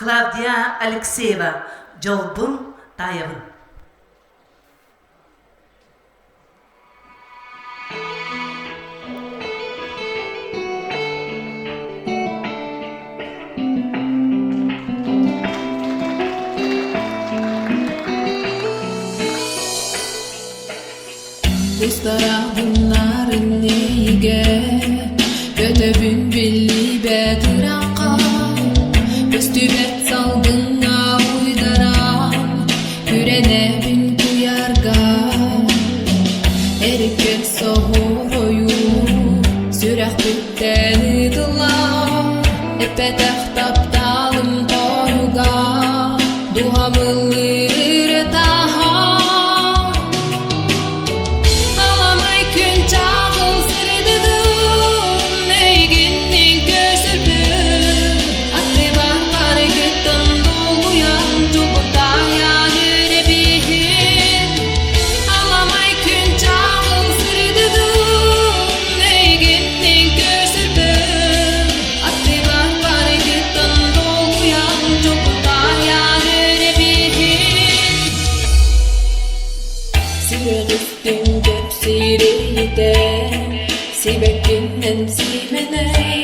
Клавдия Алексеева «Дьолбун таайабын». Ыстараабыннарын эйигэ Көтөбүн биллибэт ыраахха Көстүбэт салгыҥҥа уйдаран Күрэнэбин куйаарга Эриккэр соһор ойуу Сүрэхпиттэн ыытыллар Эппэтэх тапталым тойуга Дууһам ыллыыр ытаһа Аламай күн чаҕыл сырдыгын Эйигинниин көрсөрбүн Аттыбар барыгыттан долгуйан Чугутайан үрэбиһин Аламай күн чаҕыл сырдыгын Эйигинниин көрсөрбүн Аттыбар барыгыттан долгуйан Чугутайан үрэбиһин Сүрэҕиттэн кэпсиирийитэ, сибэккинэн симэнэй,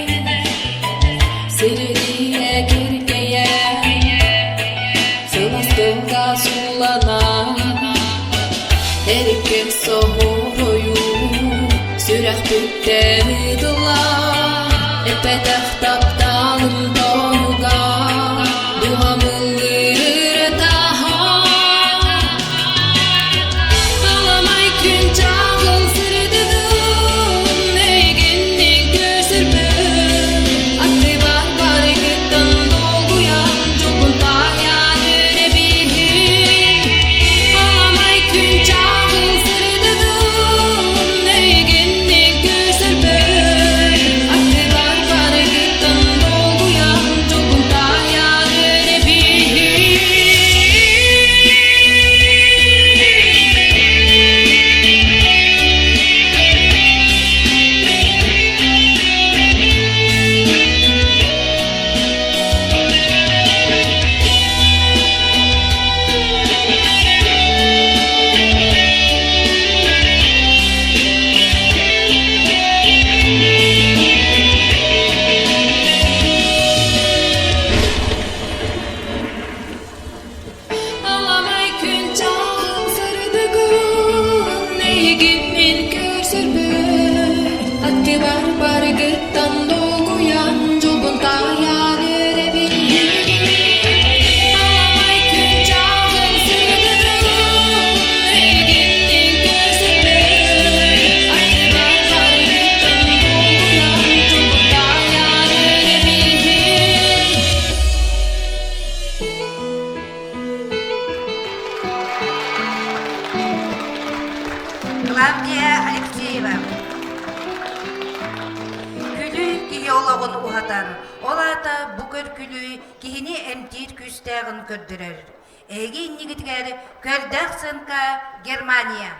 сирилиэ киркэйэ, сылаас тылга суулана, эриккэм соһуйуу, сүрэхпиттэн ыытылла, эппэтэх тапталым тойуга, дууһам ыллыыр ытаһа. Аламай күн чаҕыл сырдыгын эйигинниин көрсөрбүн Аттыбар барыгыттан долгуйан дьолбун таайан үрэбиһин Аламай күн чаҕыл сырдыгын эйигинниин көрсөрбүн Аттыбар барыгыттан долгуйан дьолбун таайан үрэбиһин Аламай күн чаҕыл сырдыгын эйигин мин көрсөрбөр Аттыбар барыгыттан долгуйан дьолбун таайан эрэбин Аламай күн чаҕыл сырдыгын эйигин мин көрсөрбөр Аттыбар барыгыттан долгуйан дьолбун таайан эрэбин Клавдия Алексеева. Күлүү киһи олоҕун уһатар, ол аата бу көркүлүү киһини эмтиир күүстээҕин көрдөрөр. Эһиги иннигитигэр көрдөөх сыаҥка Германия.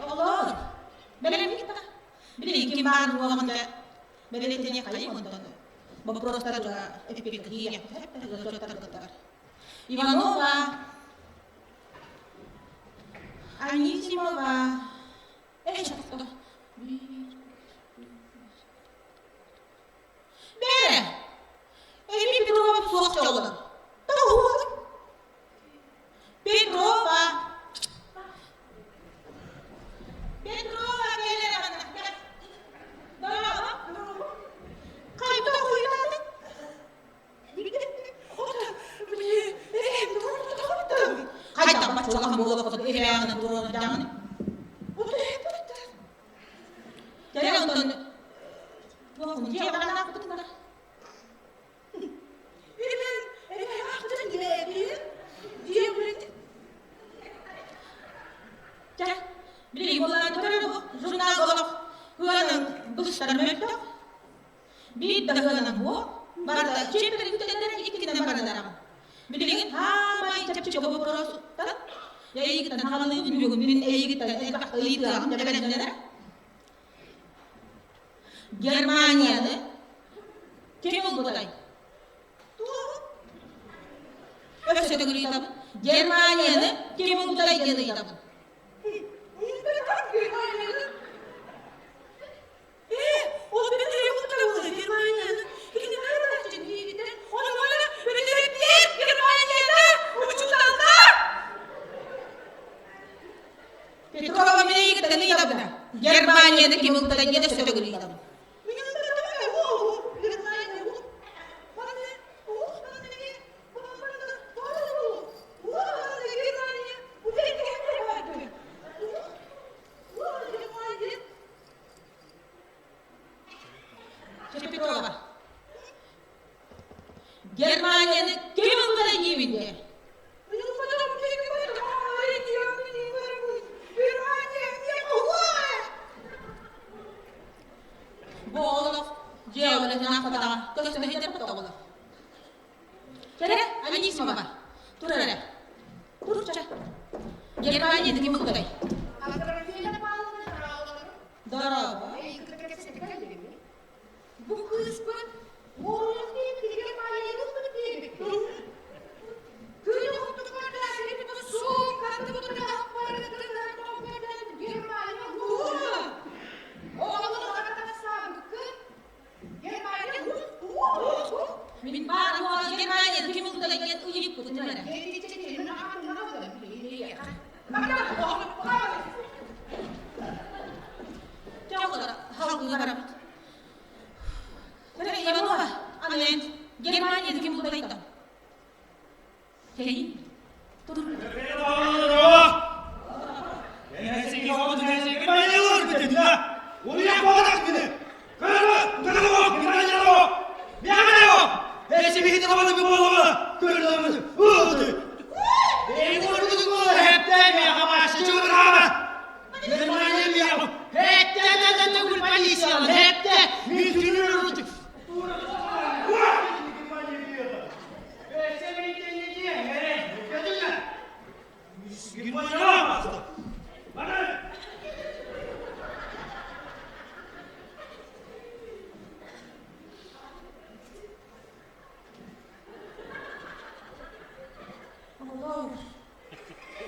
Оҕолоор, бэлэмҥит да? Билигин ким баар буолаҕын да бэлиэтэниэх хайым онтон боппуруостарга эппиэттиһиэх Иванова, Анисимова, Бээрэ, эми Петрова суох дьоллонон. Тоҕуһуоҕун. Петрова! Петрова кэлэр аҕана. Дорообо. Хайдах уйаатын? Хайдах баччалахан буолуоххут иһээҕинэн туруордаҕын. Кэлэ онтон туох дьиэ баҕанаахпытына. Чэ, билигин буоллаан көрөр журнал олох ыанан быстар мөлтөх. Биир да ыанан буо, барыта чиэппэрин иккитинэн баранарам. Билигин хаамай чэпчэки боппуруостан эйигиттэн хаалыыбын бүгүн мин эйигиттэн элбэх ыйытыаҕым дьэбэлэннэрэ. Германияны ким ылбытай? Өссө төгүл ыйытабын. Германияны ким ылбытай диэн ыйытабын. Петрова миигиттэн ыйытабына. Германияны ким ылбытай диэн өссө төгүл ыйытабын. Петрова. Германияны ким ылбытай диибин дии? Бу оҕолох дьиэ оҕолотун аахпатаҕа көстөһүтэр оҕолох. Кэрэ Анисимова, тур эрэ. Турча. Германияны ким ылбытай? Дорообо. Бу кыыспыт уоруйахтыын Германияны ылбыт диэбит. Күн Мин баар буола Германияны ким ылбытай диэн ыйыппытым эрэ. Халгыы барабыт. Иванова, Анен, Германияны ким ылбытайта? Кэйин. Тур.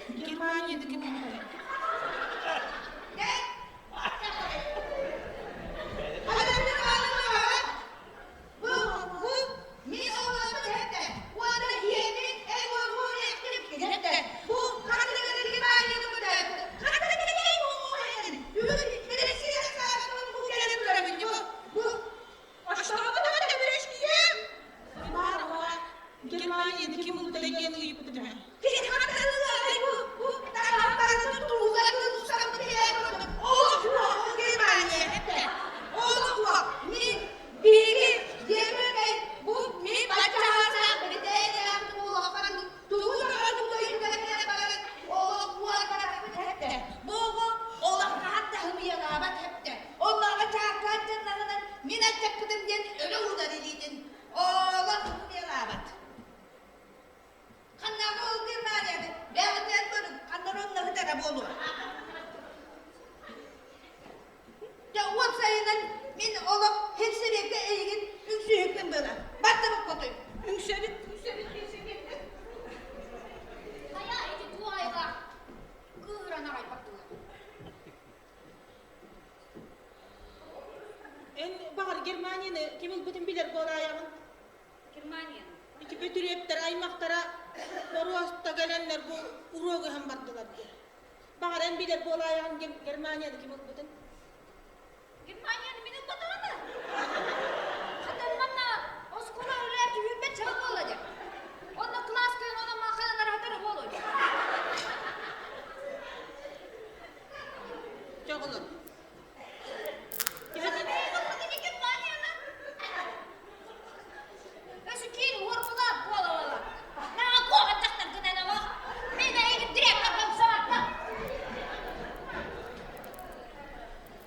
Германия ким Германияда ким ылбыта диэн ыйыппыт этэ. Муоста кэлэннэр бу уруогу ыһан бардылар диэн. Баҕар эн билэр буолаайаҕын Германияны ким ылбытын? Германияны мин ылбатаҕына. Хатан манна оскуола үлэ түһүүрбэт сыл буолла дьэ. Онно кылаас кыһын онон маханан араатара буолуо. Чоҕулун.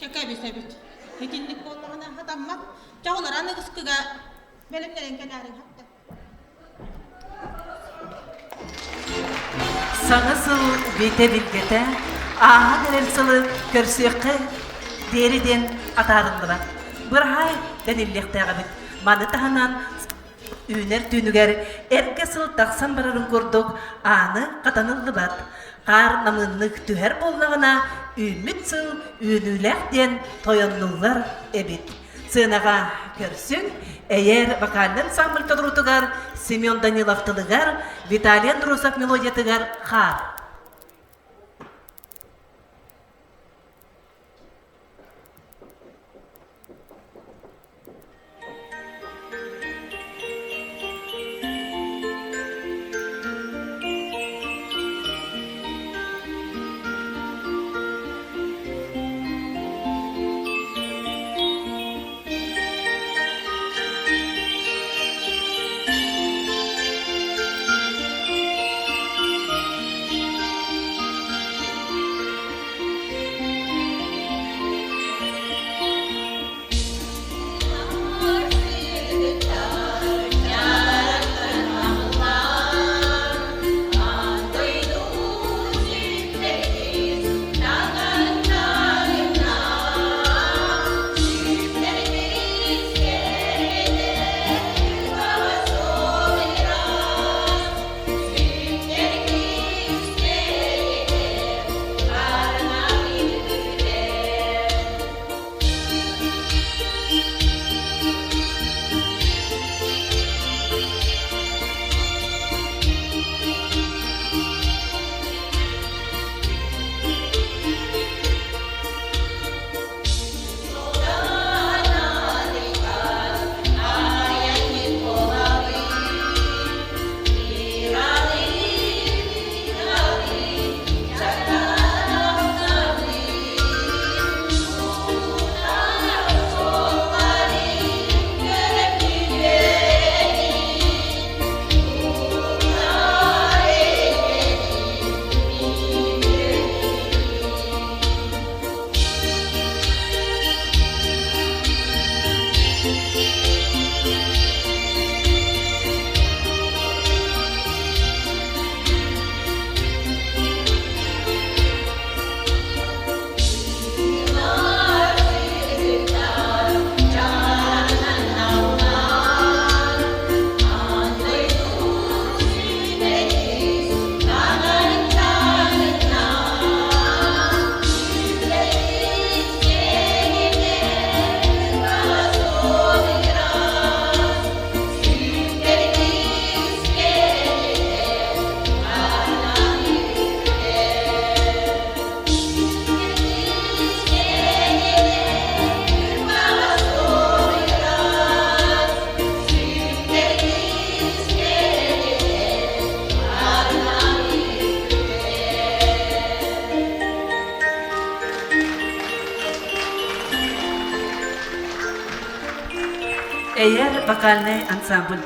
Чэкэбис эбит. Итинник буоллаҕына хатаммат. Чоҕулар аныгыскыга бэлэмнэрин кэлээриҥ хатта. Саҥа сыл битэ-билгэтэ ааһан эрэр сылы көрсүөххэ диэри диэн атаарыллыбат. Быраһаай дэниллиэхтээх эбит. Маны таһынан үүнэр түүнүгэр эргэ сыл тахсан барарын курдук ааны хатаныллыбат. Хаар намыыннык түһэр буоллаҕына үүммүт сыл үүнүүлээх диэн тойоннуллар эбит. Сыанаҕа көрсүҥ, Эйэр вокальнай ансамбль толоруутугар Семен Данилов тылыгар, Виталий Андросов мелодиятыгар хаар. Эйэр вокальнай ансамбль.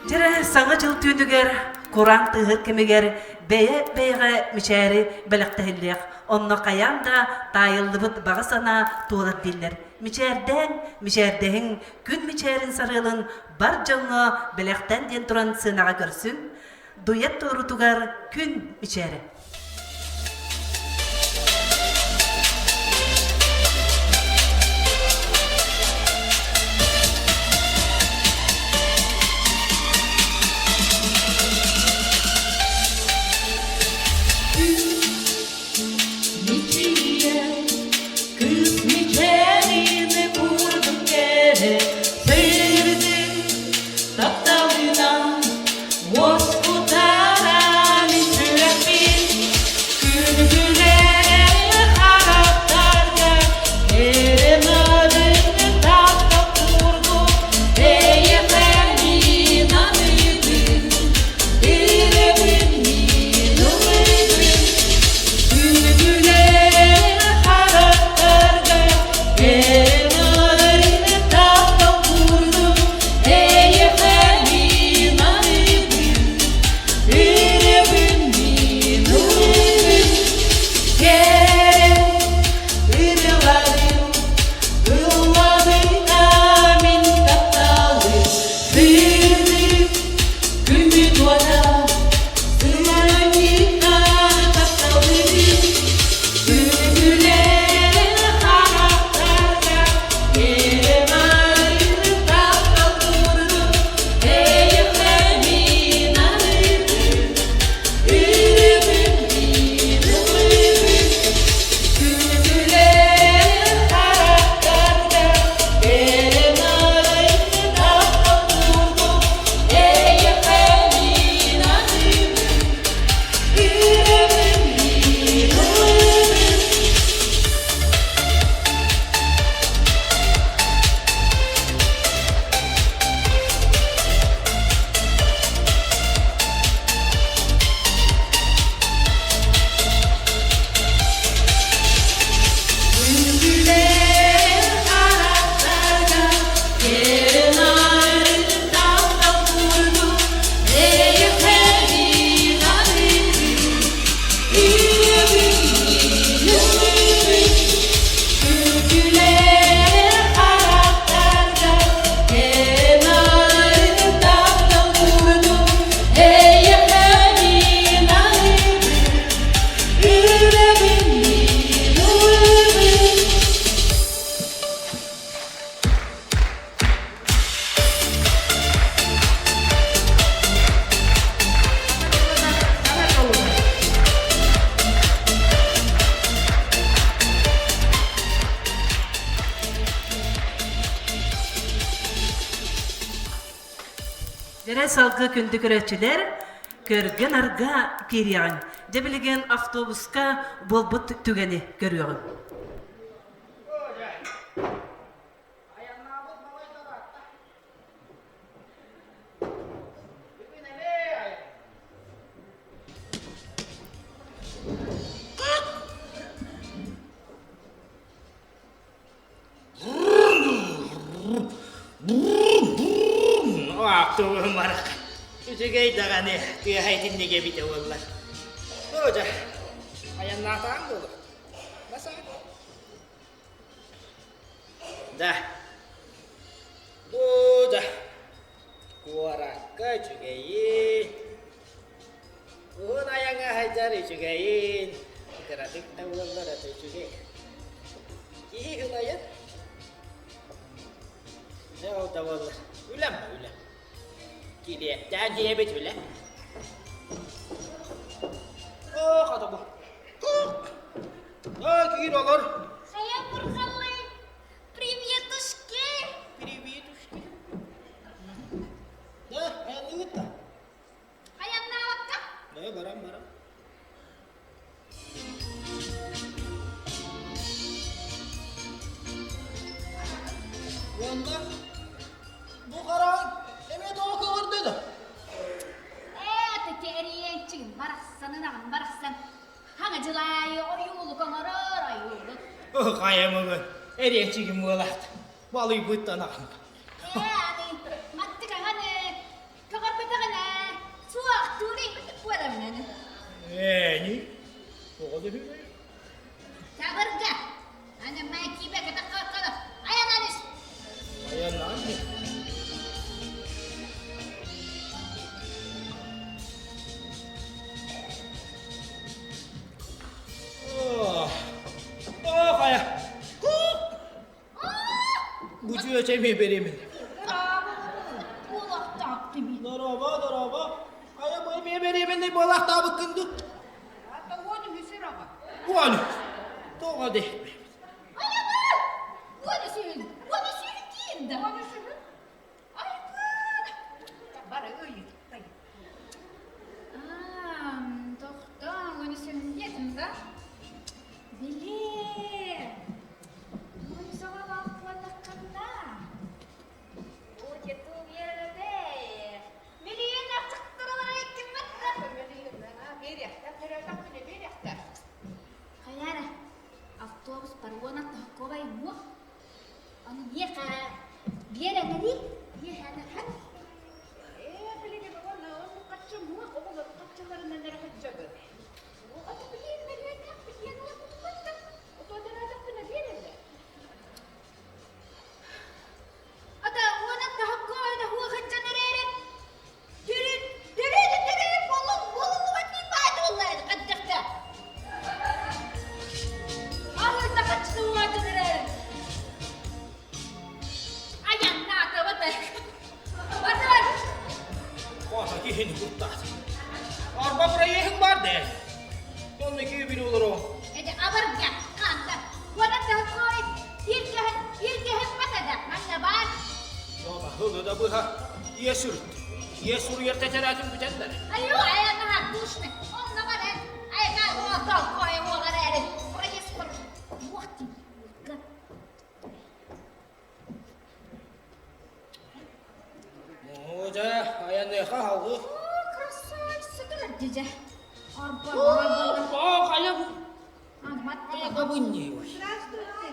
Дьэрэ саҥа дьыл түүнүгэр, кураан тыаһыт кэмигэр бэйэ-бэйэҕэ мичээри бэлэхтэһиллиэх, онно хайаан да таайыллыбыт баҕа санаа туолар дииллэр. Мичээрдээн, мичээрдэһиҥ, күн мичээрин сарыалын бар дьоҥҥо бэлэхтэн диэн туран сыанаҕа көрсүҥ, дуэт туоруутугар күн мичээрэ. Кыыс мичээрин курдук кэрэ сырдык тапталынан уоскутара. Дьэ салгыы күндү көрөөччүлэр, көргө-нарга киириэҕиҥ. Дьэ билигин автобуска буолбут түгэни көрүөҕүҥ. Автобуһум барах. Үчүгэй даҕаны тыаһа итинник эбитэ буоллар. Дьэ, айаннаатаҕым буолуо. Басаҕын. Да. Бу да. Куоракка үчүгэйин. Уһун айаҥҥа сылдьар үчүгэйин. Кыратык да буоллар ата үчүгэй. Киһи ылайар. Дьэ ол да буоллар. Үлэм үлэм. Килиэптээн диэбит үлэ. Оо, хата бу. Оо, киир олор. Хайа Мургаллы, приветушки. Приветушки. Да, айанныыбыт да. Айаннаабакка? Да, барам, барам. Уонна бу хараан эмиэ тоҕо көҕөрдө да? Ээ, тете эрийээччигин барахсанын аҕын барахсан хаҥа дьылаайы ойуулук оҥорор ойуулук. Хайа мөҥөн, эриэччигин буолаат, балыйбыттан аҕын. Ээ, аны маттык аҕаны Көҕөрбөтөҕүнэ, суох, туурайбыт буоламмын. Ээни, тоҕо да үһү? Табырга, аны Майкиба кытаххаккала, айанан ис. Айанан ис. Ох, хайа. Бу чүөчэ эмиэ беремин. Буолахтаах Дорообо, дорообо. Хайа бу эмиэ беременный буолахтаабыккын ду? Ата уон үһүсүр аҕа. Уон үс. Тоҕо диэхпин. Уон үсүһүн, уон үсүһүн диин да. Уон үсүһүн. Айбын. Бары ыйыттай. Аа, тохтоо, уон үсүһүн диэтим да? Били, Мунсоҕолоох буоллаххына, Миллион ахтыралара иккиммэттэр. Хайара, автобус паруона тохковай муох. Ону миэхэ биэрэнэри, миэхэ Ээ, билигин уонна оннук хаччы муох оҕолор хаччыларынан эрэ хаччабыт. Оҕото билиэн мөлүөннээх билиэн уотутупаттан отуодараатахпына биэрэллэр. Ата уона таһыккоойно хуохаччан эрээрин түрүн түрүн түрүн болун болуллубат мин баатыллар хаддахта. Аһыйда хаччыны уотун эрээрин. Аяннаата бата. Батар. Хата киһини куттаат. Арба проеһын бар дээ. Онно күүбүн олоро. Эде абарга ханта. Уона таһыккоой иргэһин иргэһин батада манна баар. Жоба хылы да быһа. Ие сүрт. Ие суруйар тэтэрэтин бүтэллэр. Айо аянаха душны. Онно баран. Айга уота кой уогарары. Проезд кор. Уохти. Оо, дьэ, айаныаха халгы. Оо, красавица дьэ. Арба, Оо, хайа бу? Хайа бу не Здравствуйте.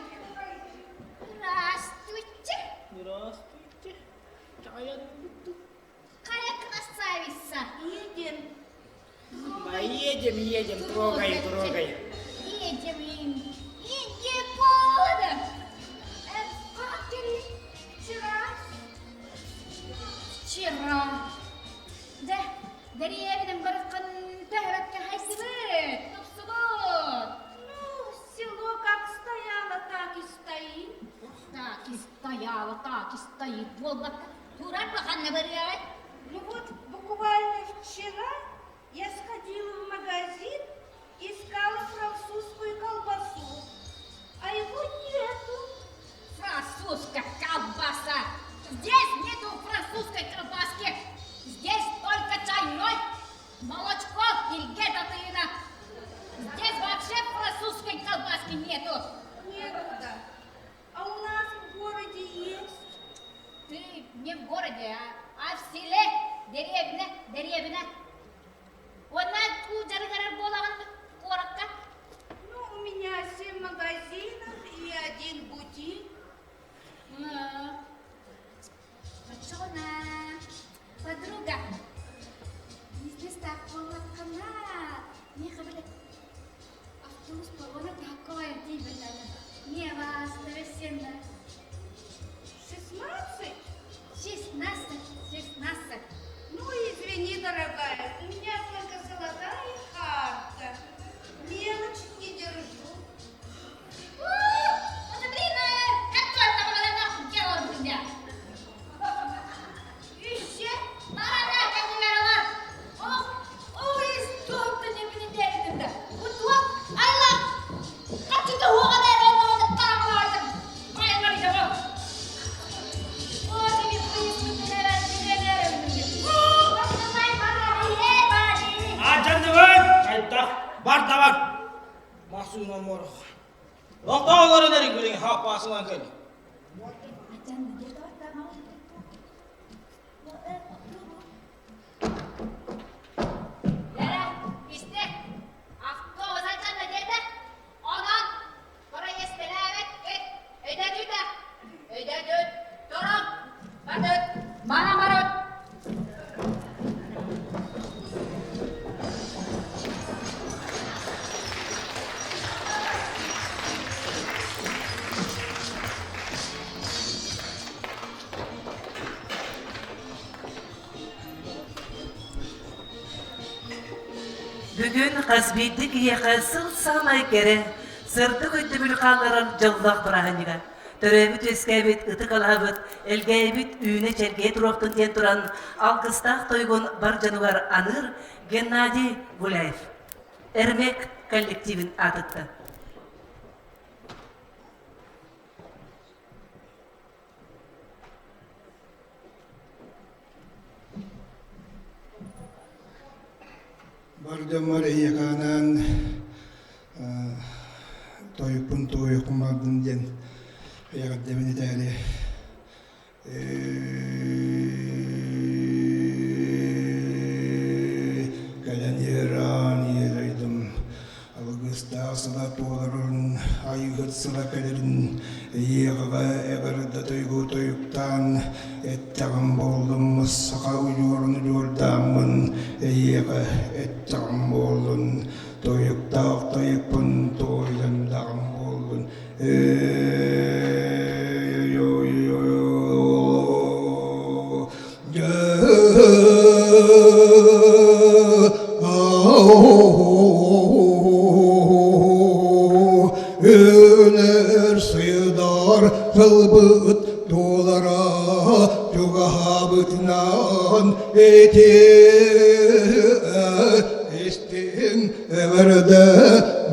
Здравствуйте. Здравствуйте. Какая красавица. Едем. Да едем, едем, трогай, трогай. Едем, едем, полно. Как ты вчера? Вчера. Да, дэриэбинэн бараххан төһөбөккө хайсыбыт, тупсубут. Ну, село как стояло, так и стоит. Так и стояло, так и стоит. Буолбакка, турар баханна барыаҕай. Ну вот, буквально вчера я сходила в магазин, искала французскую колбасу, а его нету. Французская колбаса! Здесь нету французской колбаски! Илгэ Татыйына. Здесь вообще французской колбаски нету. Некуда. А у нас в городе есть. Ты не в городе, а, а в селе, деревня, деревня. Онна дьарыгырар буолаҕын куоракка? Ну, у меня семь магазинов и один бутик. Оччоҕуна, подруга, бизнес-таах буоллаххына, миэхэ били автобус погона такое тиийбэтэ. Не вас, совершенно. 16? 16, 16. Ну, извини, дорогая, у меня только золотая карта. Мелочь не держу. Хайдах бар да бар Массыына морох. Лохтоолорун эрик билигин хааппаасынан кэлли. Лера, истэ, автобус алдьанна диэтэ. Онон проездэлээбэккит. Өйдөтүүтэ. Өйдөтүт. Турун. Бардыт. Манан барабыт. Бүгүн хас биирдии киһиэхэ сыл саамай кэрэ, сырдык өйдөбүл хаалларар дьоллоох бырааһынньыга. Төрөөбүт-үөскээбит ытык алаһабыт, элгээйбит үүнэ-чэргэйэ туруохтун диэн туран, алгыстаах тойугун бар дьонугар аныыр Геннадий Гуляев. Эрмек коллективин аатыттан. Бар дьоммор эһиэхэ анаан тойукпун туойукпун бардын диэн эҕэрдэбин этээри кэлэн иһэр аан ийэ дойдум алгыстаах сыла туоларын айыыһыт сыла кэлэрин эйиэхэҕэ эҕэрдэ тойугу тойуктаан эттэҕим буоллум саха удьуорун удьуордааммын эйиэхэ эттэҕим буоллун тойуктаах тойукпун туойдандаҕым буоллун Өлөр сыйдар сылбыт туолара чугаһаабытынан ити истиҥ эҕэрдэ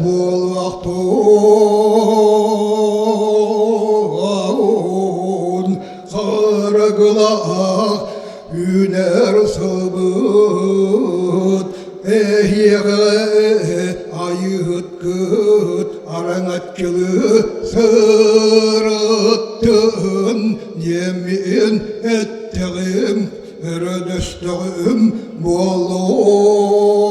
буолуохтун Харагылаах үүнэр сылбыт эһиэхэ айыыһыткыт араҥаччылыы сырыттын диэммин эттэҕим өрөдөстөҕүм буолуо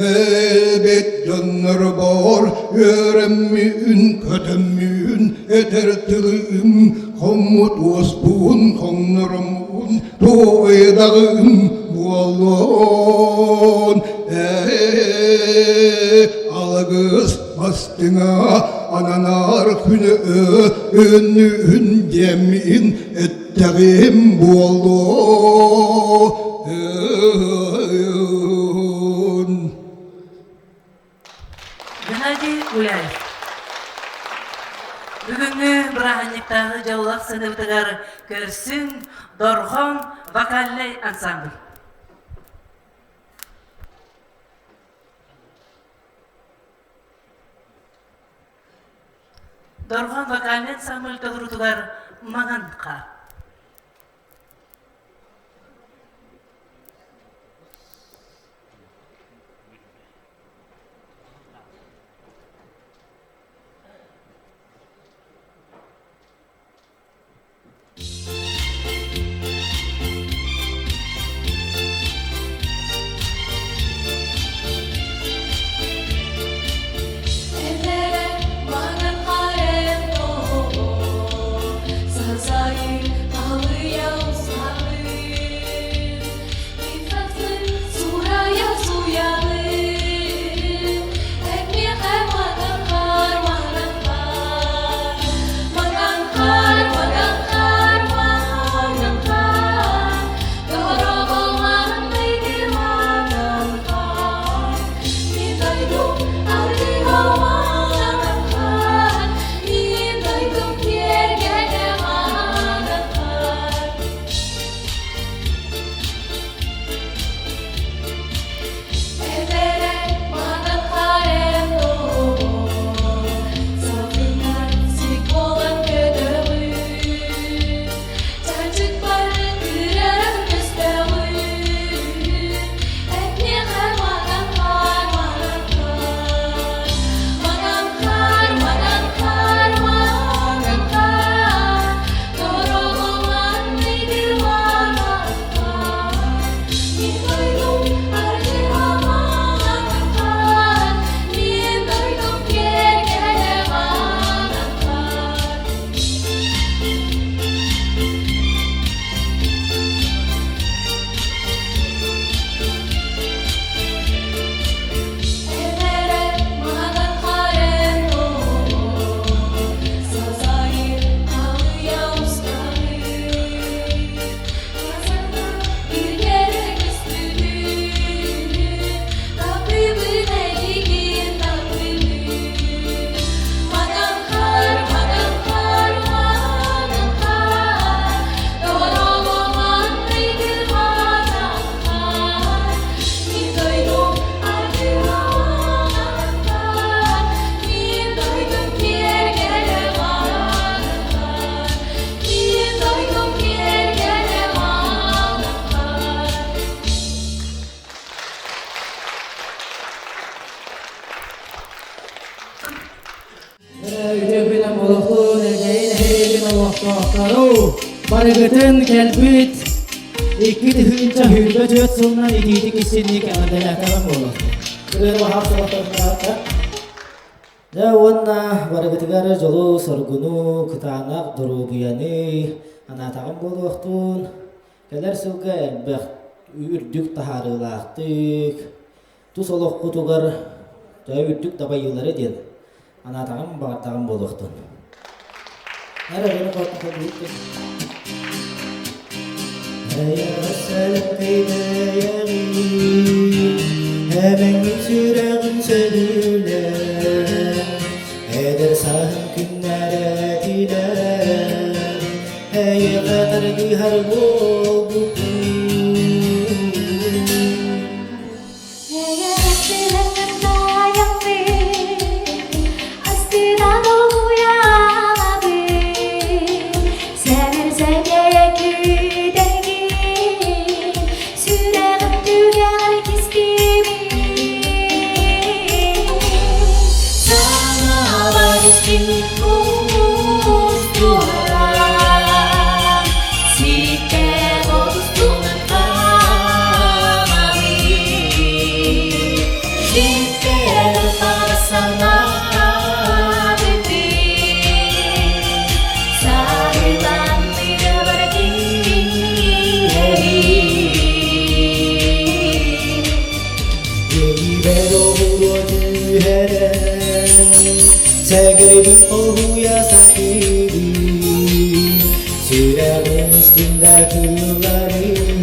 Элбит дьоннорбор үөрэммин, көтөммүн, этэр тылым, хоммут уоспун хоҥноруммун, туойдаҕым буолуон. Ээ, алгыс бастыҥа ананар күнү үннүн диэммин эттэҕим буолуо. Геннадий Гуляев. Бүгүҥҥү бырааһынньыктааҕы дьоллоох сыныыбытыгар көрсүҥ Дорҕоон вокальнай ансамбль. Дорҕоон вокальнай ансамбль толоруутугар Маҥан хаар. Барыгытын кэлбит 2024 сылынан итиитик истинник эҕэрдэлээтэҕим буолуо. Дьэ уонна барыгытыгар дьолу-соргуну, кытаанах доруобуйаны анаатаҕым буолуохтун. Кэлэр сылга элбэх үрдүк таһаарыылаахтык, тус олоххутугар төһө үрдүк дабайыылары диэн анаатаҕым баҕардаҕым буолуохтун. Эр өрүнү Эбэҥҥин сүрэҕин сөбүлэр, эдэр сааһын күннэрэ тилэр, эйиэхэ тардыһар буолбуппун. Сэгэрбин хоһуйа сатыыбын, сүрэҕим истиҥдэ тылларын,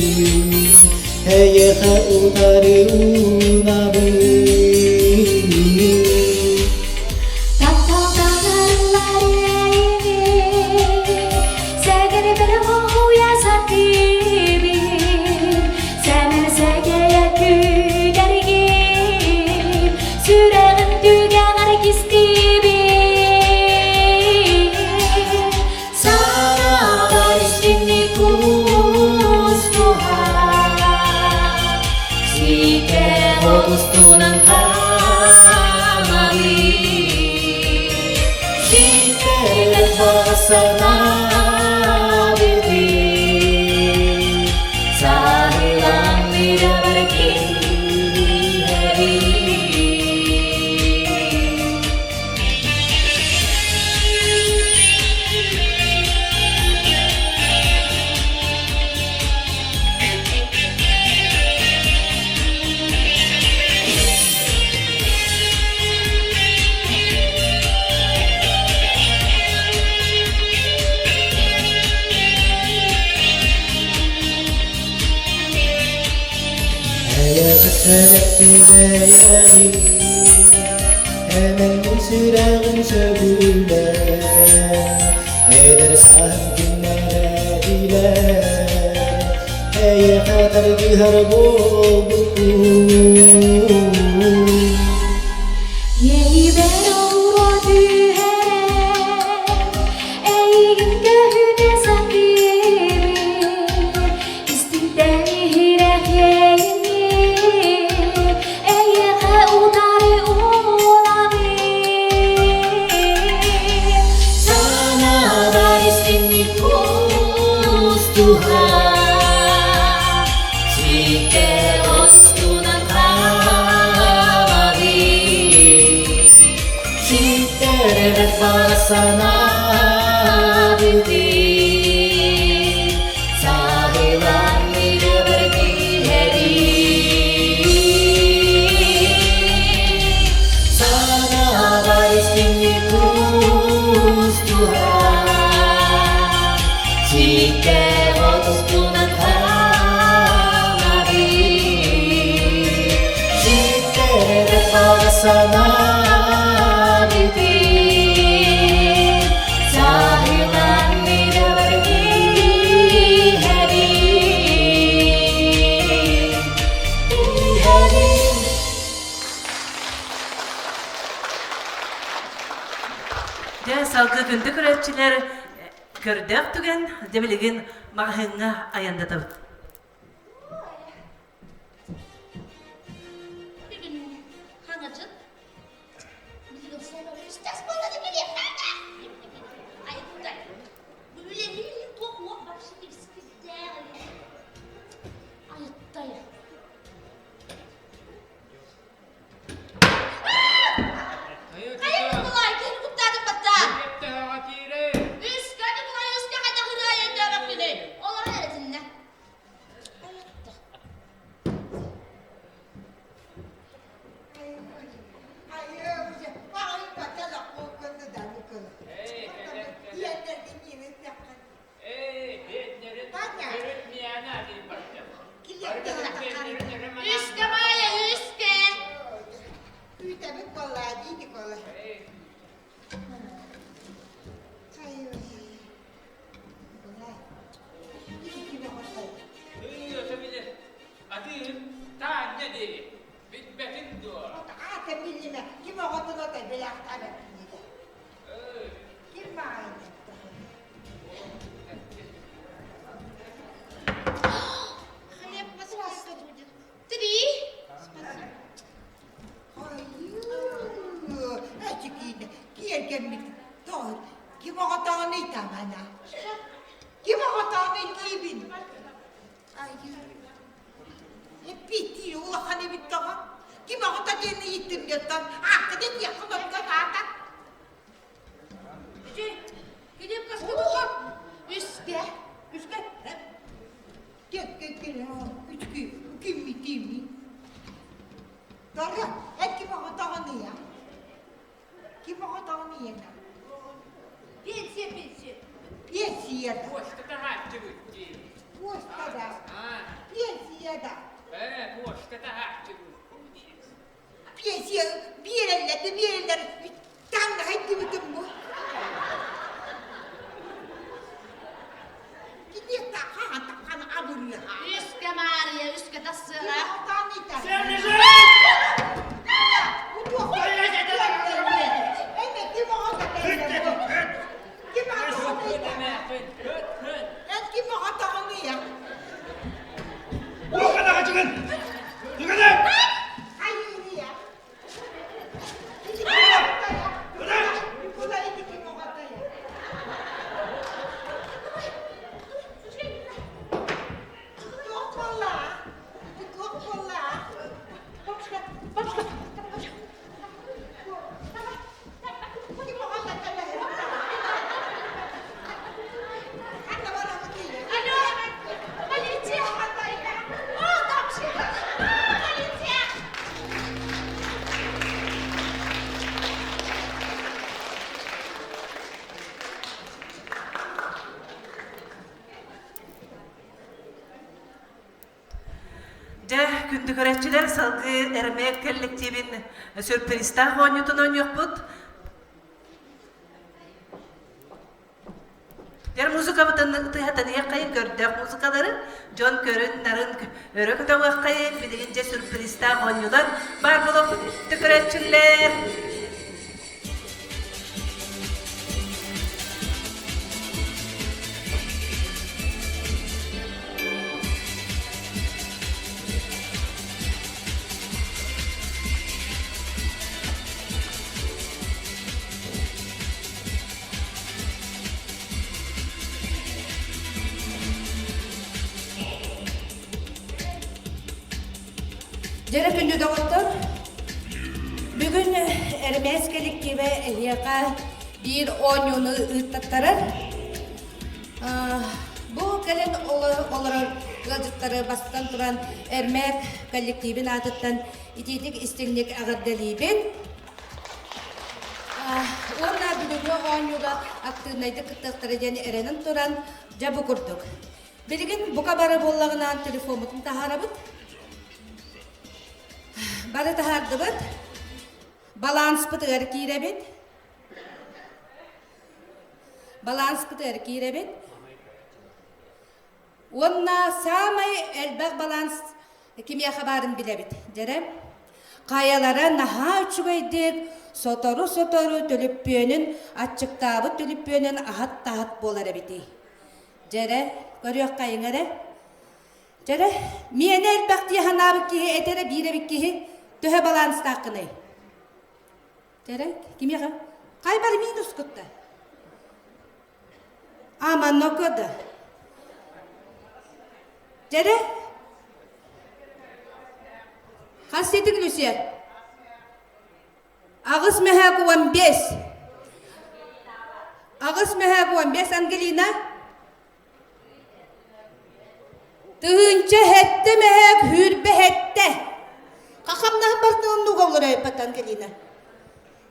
эйиэхэ утары уунабын. Сүрэҕим түгэҕэр кистиибин. устунан хаамабын. Ситэрэр баҕа санаабытын саһылан үрэбэр киирэбин. Эйэҕэс Эмэҥҥин сүрэҕин сөбүлээ Эдэр сааһым күннэрэ билэр Эйиэхэ тардыһар буолбуккун Иэйибэр оҕуруо түһэрэн, эйигин көһүтэ сатыыбын. Истиҥтэн иһирэх иэйиини, эйиэхэ утары уунабын. Санаабар истиҥник куустуһан, ситэр устунан хаамабын. Ситэрэр баҕа санаабытын Саһылан үрэбэр түһэрин. Санаабар истиҥник куустуһан Ситэр устунан хаамабын. Ситэрэр баҕа санаабытын Саһылан үрэбэр түһэрин. Түһэрин. Дьэ, салгыы күндү көрөөччүлэр, көрдөөх түгэн, дьэ билигин маҕаһыыҥҥа айандатабыт. Бүгүн хаҥачыт билигин суолар үстэс буолла кэлиэхтээх. Айда. Бу үлэлиир туох уох вообще тигиспиттээх Айыттая. Хайа Николай, киһини куттаатым баттаа. Үскэ Николай, үскэ хайдах ырыа өйдөөбөккүнүй? Олорон эрэ итиннэ. Айытта. Үскэ Маайа, үскэ! Күүтэбит буоллаа дии Никола. Атыыһыт таанньа дии, билбэтиҥ дуо? Аата билимэ, ким оҕотун ото билэхтаабат кинигэ. Ким маайын Хлеб по сколько будет? Три. Спасибо. Эчикиинэ, киэргэммит тоҕо ким оҕотоҕун ыйтамана? Ким оҕотоҕун ыйтыыбын? Эппиэттиир улахан эбит тоҕо? Ким оҕото диэн ыйыттым дьонтон ааккын этиэххин оттон аата? Ити, килиэп каскы Үскэ. Үскэ. Үчүгэй, кимми тимми. Дорга, эн ким оҕотоҕун ыйа? Ким оҕотоҕун ыйана? Пенсия, пенсия. Пенсия да. Почта таһааччыбыт дии. Почта да. Пенсия да. Э, почта таһааччыбыт. Пенсия биэрэллэр да биэрэллэр. Таҥнаһай дибитим бу. Үскэ Маарыйа, үскэ тахсыаҕа. Дьэ, күндү көрөөччүлэр, салгыы Эрмэк коллективин сюрпризтаах оонньуутун оонньуохпут. Дьэр музыкабытын тыһатаныаххайын көрдөөх музыкалары, дьон көрүн-нарын өрө көтөҕүөххэйин, билигин дьэ сюрпризтаах оонньуулар баар буолуохпут көрөөччүлэр. Дьэрэ күндү доҕоттор, бүгүн Эрмээс кэлликтиибэ эһиэхэ биир оонньууну ыыттаттарар. Бу кэлэн олорор ыалдьыттары бастатан туран Эрмээк коллективин аатыттан итиитик истиҥник эҕэрдэлиибин. Уонна бүгүҥҥү оонньууга актыыбынайдык кыттыахтара диэн эрэнэн туран, дьэ бу курдук. Билигин бука бары буоллаҕына телефоммутун таһаарабыт. Бары таһаардыбыт. Баланспытыгар киирэбит. Баланспытыгар киирэбит. Уонна саамай элбэх баланс кимиэхэ баарын билэбит. Дьэрэ. Хайалара наһаа үчүгэйдик сотору-сотору төлүппүөнүн аччыктаабыт төлүппүөнүн аһат-таһат буолар эбитий. Дьэрэ, көрүөххэйиҥ эрэ. Дьэрэ, миэнэ элбэх дии санаабыт киһи этэрэ биир эбит киһи төһө баланстааххыный? Дьэрэ, кимиэхэ? Хайбар минус кутта. А, манноко да. Дьэрэ? Хас ситик Люся? Аҕыс мөһөөк 15. Аҕыс мөһөөк 15, Ангелина. Тыһыынча сэттэ мөһөөк сүүрбэ сэттэ. Хахамнаһын бартын оннуга олоройбат Ангелина.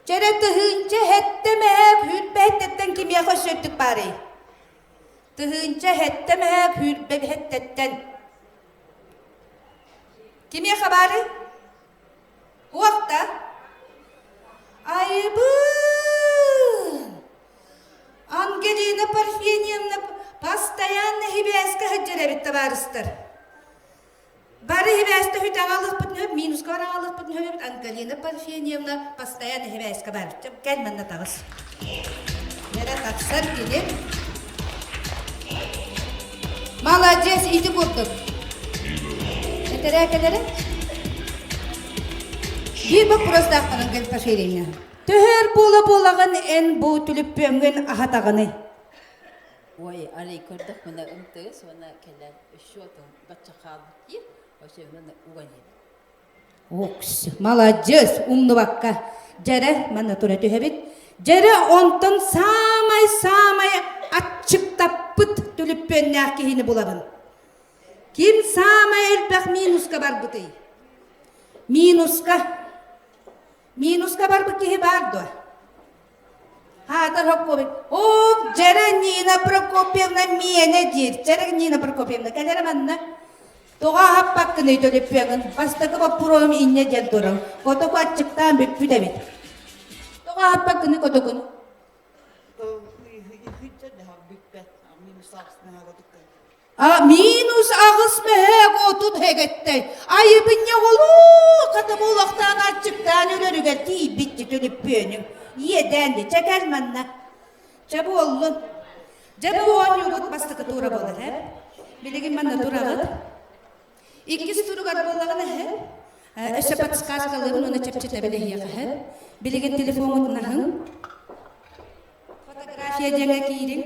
Чэрэ тыһыынча сэттэ мөһөөк сүүрбэ сэттэттэн кимиэхэ өссө үрдүк баарый? Тыһыынча сэттэ мөһөөк сүүрбэ сэттэттэн. Кимиэхэ баарый? Уохта. Айыбын! Ангелина Парфеньевна постоянно хибээскэ сылдьар эбит табаарыстар. Бары хибээстэ хүтэҕэ алыахпытын сөп, минуска баран алыахпытын сөп эбит. Ангелина Парфеньевна постоянно хибээскэ баар. Кэл манна таҕыс. Эрэ тахсар кини. Молодец, ити курдук. Этэрээкэлэри. Биир боппуруостаахтарын Ангелина Парфеньевна. Төһөр буола-буолаҕын эн бу түлүппүөҥҥүн аһатаҕыный? Ой, арай көрдөхпүнэ ымтыгыс уонна кэлэн счетун бачча хаалбыт диир, оччоҕуна уган иһэбин. Окс, маладьыас, умнубакка. Дьэрэ, манна тура түһэбит. Дьэрэ онтон саамай-саамай аччыктаппыт түлүппүөннээх киһини булабын. Ким саамай элбэх минуска барбытый? Минуска. Минуска барбыт киһи баар дуо? Хаатар Хоппуобит, Ок, дьэрэ Нина Прокопьевна миэнэ диир. Дьэрэ Нина Прокопьевна, кэлэрэ манна. Тоҕо аһаппаккыный төлөпүөҥүн? Бастакы боппуруоһум инньэ диэн турар. Котоку аччыктаан бүппүт эбит. Тоҕо аһаппаккыный котокун? А минус аҕыс мөһөөк 30 хэгэттэй. Айыбынньа оҕолуу хата буолахтаан аччыктаан өлөрүгэр тиийбитти төлөппүөнүҥ. Иэдээн ди, чэ кэл манна. Чэ буоллун. Дьэ бу оонньуугут бастакы тура буолар ээ. Билигин манна тураҕыт. Иккис туругар буоллаҕына эһэ. Өссө подсказкалыыбын уонна чэпчэтэбин эһиэхэ эһэ. Билигин телефоҥҥутун аһыҥ. Фотография диэҥҥэ киириҥ.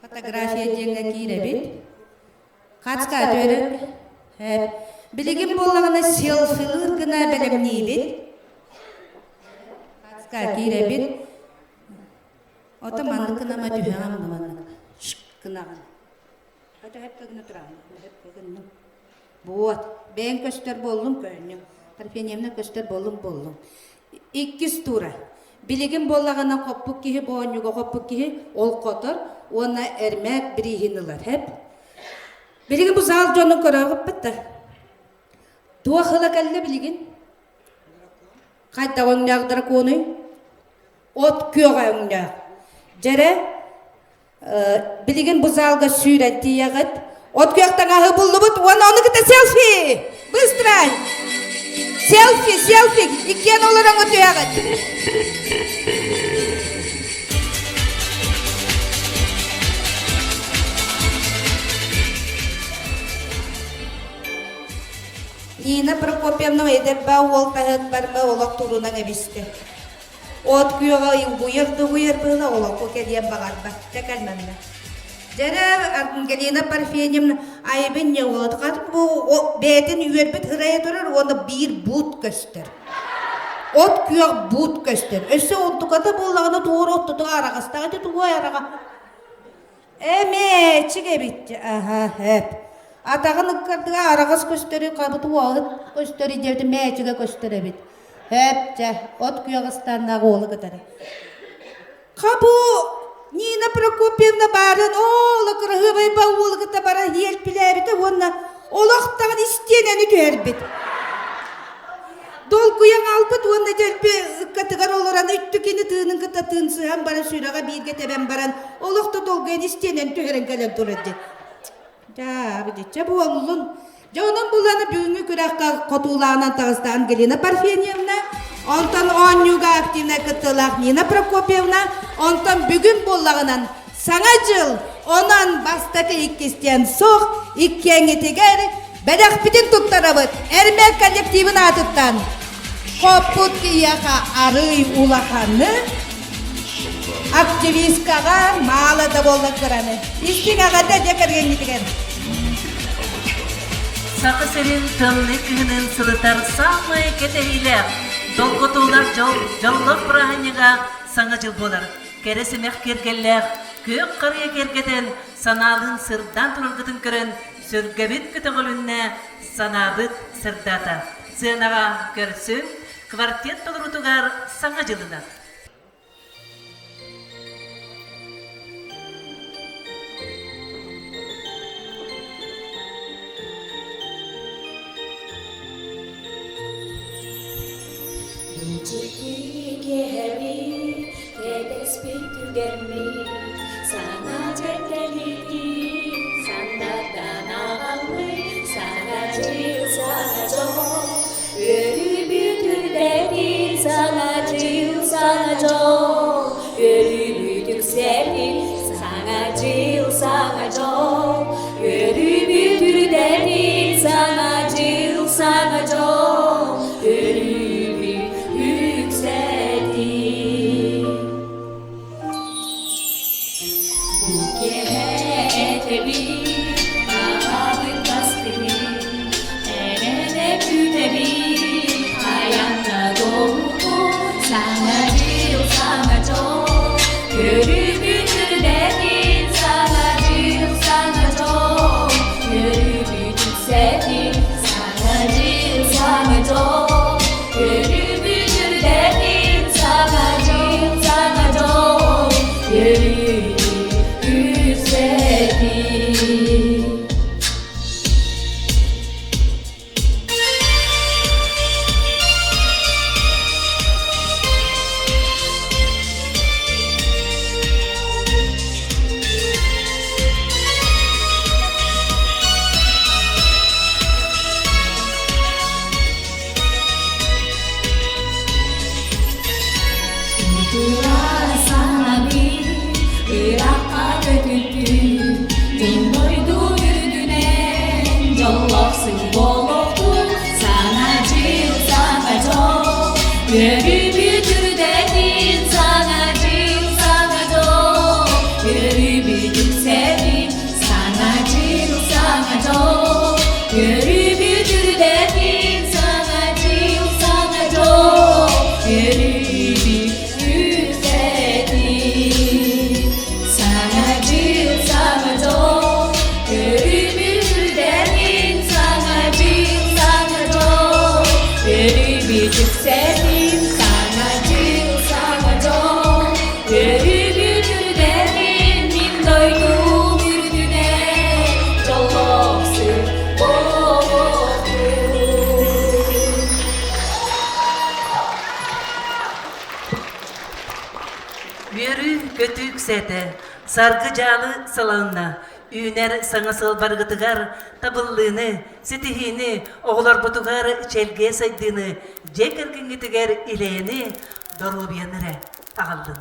Фотография диэҥҥэ киирэбит. Хацка түөрэ. Билигин буоллаҕына селфилыыр гына бэлэмниибит. Хацка киирэбит. Ото маннык гынама түһэҕин маннык. Шк гынаҕын. Ото хөпкө гына тураҕын. Хөпкө гынным. Вот. Бэйэҥ көстөр буоллуҥ көөнньүҥ. Парфеньевна көстөр буоллуҥ буоллуҥ. Иккис тура. Билигин буоллаҕына хоппут киһи боонньуга хоппут киһи ол хотор уонна эрмээк бирииһин ылар. Хэп. Билигин бу зал дьонун көрөҕүппүт да. Туох ыла кэллэ билигин? Хайдах өҥнөөх драконуй? От күөҕэ өҥнөөх. Дьэрэ, билигин бу залга сүүрэн тиийэҕит. От күөх таҥаһы буллубут уонна ону кытта селфи! Быстро! Селфи, селфи! Иккиэн олорон түһэҕит. Нина Прокопьевна эдэрбэ уол таһыт барма олох турунан эбистэ. От күөҕэ угуйар да угуйар быһыла олоххо кэлиэн баҕарбат. Дьэ кэлмэннэ. Дьэрэ Ангелина Парфеньевна айбын не уолатхат бу бэйэтин үөрбүт ырайа турар уонна биир буут көстөр. От күөх буут көстөр. Өссө онтуката буоллаҕына туора оттотуга араҕастаах ити тугуй араҕа? Эмээчик эбит аха эп. Атаҕын ыккардыга араҕас көстөрү хабыт уоһут көстөрү диэбит мээчигэ көстөр эбит. Эп дьэ от күөх ыстаннаах уолу кытары. Хабу Нина Прокопьевна баарын ооло кыраһыабай ба уолу кытта бара иэлпилээбитэ уонна олохтоҕун истиэнэни түһэрбит. Долгуйан албыт уонна дьэлби ыккатыгар олорон үттү кини тыынын кытта тыынсыһан баран сүрэҕэ бииргэ тэбэн баран олох да долгуйан истиэнэн түһэрэн кэлэн турар дии. Дьаа, дьэ буоллун. Дьэ онон буланы бүгүҥҥү күрэххэ хотуулаанан таҕыста Ангелина Парфеньевна, онтон оонньууга активнай кыттыылаах Нина Прокопьевна, онтон бүгүн буоллаҕынан Саҥа дьыл, онон бастакы иккистиэн суох иккиэҥҥитигэр бэлэхпитин туттарабыт Эрмек коллективын аатыттан. Хоппут киһиэхэ арыый улаханы, активисткаҕа маала да буолла кыраны. Истиҥ эҕэрдэ дьиэ кэргэҥҥитигэр. Саха сирин тымныы кыһынын сылытар саамай кэтэһиилээх, долгутуулаах дьол, дьоллоох бырааһынньыга Саҥа дьыл буолар. Кэрэ симэх киэргэллээх, күөх харыйа киэргэтэн, санаалыын сырдаан тураргытын көрөн, сүргэбит көтөҕүлүннэ, санаабыт сырдаата. Сыанаҕа көрсүҥ, квартет толоруутугар Саҥа дьылынан! Киэһэбит, кэтэспит түгэммит, саҥа дьэккэлиитин сандатан аҕаллый, саҥа дьыл, саҥа дьол, үөрүүбүт үрдэтин, саҥа дьыл, саҥа дьол, үөрүүбүт үксэтин, саҥа дьыл, саҥа дьол, үөрүүбүт үрдэтин, саҥа дьыл, саҥа дьол, үөрүүбүт үксэтин. Бу киэһэ этэбит, аҕабыт бастыҥын, эрэнэ күүтэбит, айанна долгутун, саҥа дьыл, саҥа дьол, көрүүбүт үрдэтин, саҥа дьыл, саҥа дьол, көрүүбүт үксэтин, саҥа дьыл, саҥа дьол, көрүүбүт үрдэтин, саҥа дьыл, саҥа дьол, көрүүбүт үксэтин. Ыраахха көтүтүү, дьон дойду үксээтэ, саргы-дьаалы салалынна. Үүнэр саҥа сыл барыгытыгар табыллыыны, ситиһиини, оҕолорбутугар чэлгиэ сайдыыны, дьиэ кэргэҥҥитигэр илэйэни, доруобуйаны эрэ аҕаллын.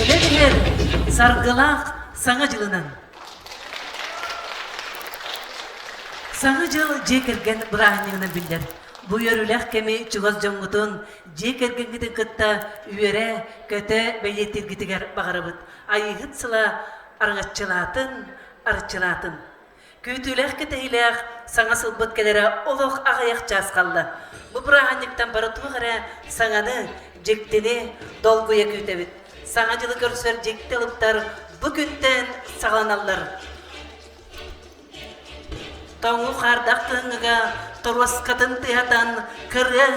Кэлэн иһэр саргылаах Саҥа дьылынан! Саҥа дьыл дьиэ кэргэн бырааһынньыгынан биллэр. Бу үөрүүлээх кэми чугас дьоҥҥутун, дьиэ кэргэҥҥитин кытта үөрэ, көтө бэлиэтииргитигэр баҕарабыт. Айыыһыт сыла араҥаччылаатын, арчылаатын. Күүтүүлээх кэтэһиилээх саҥа сылбыт кэлэрэ олох аҕыйах чаас хаалла. Бу бырааһынньыктан бары туох эрэ саҥаны, дьиктини долгуйа күүтэбит. Саҥа дьылы көрсөр дьикти алыптар бу күнтэн саҕаланаллар. Тоҥу хаардах кыһыҥҥыга торуоскатын тыаһатан, кырыа,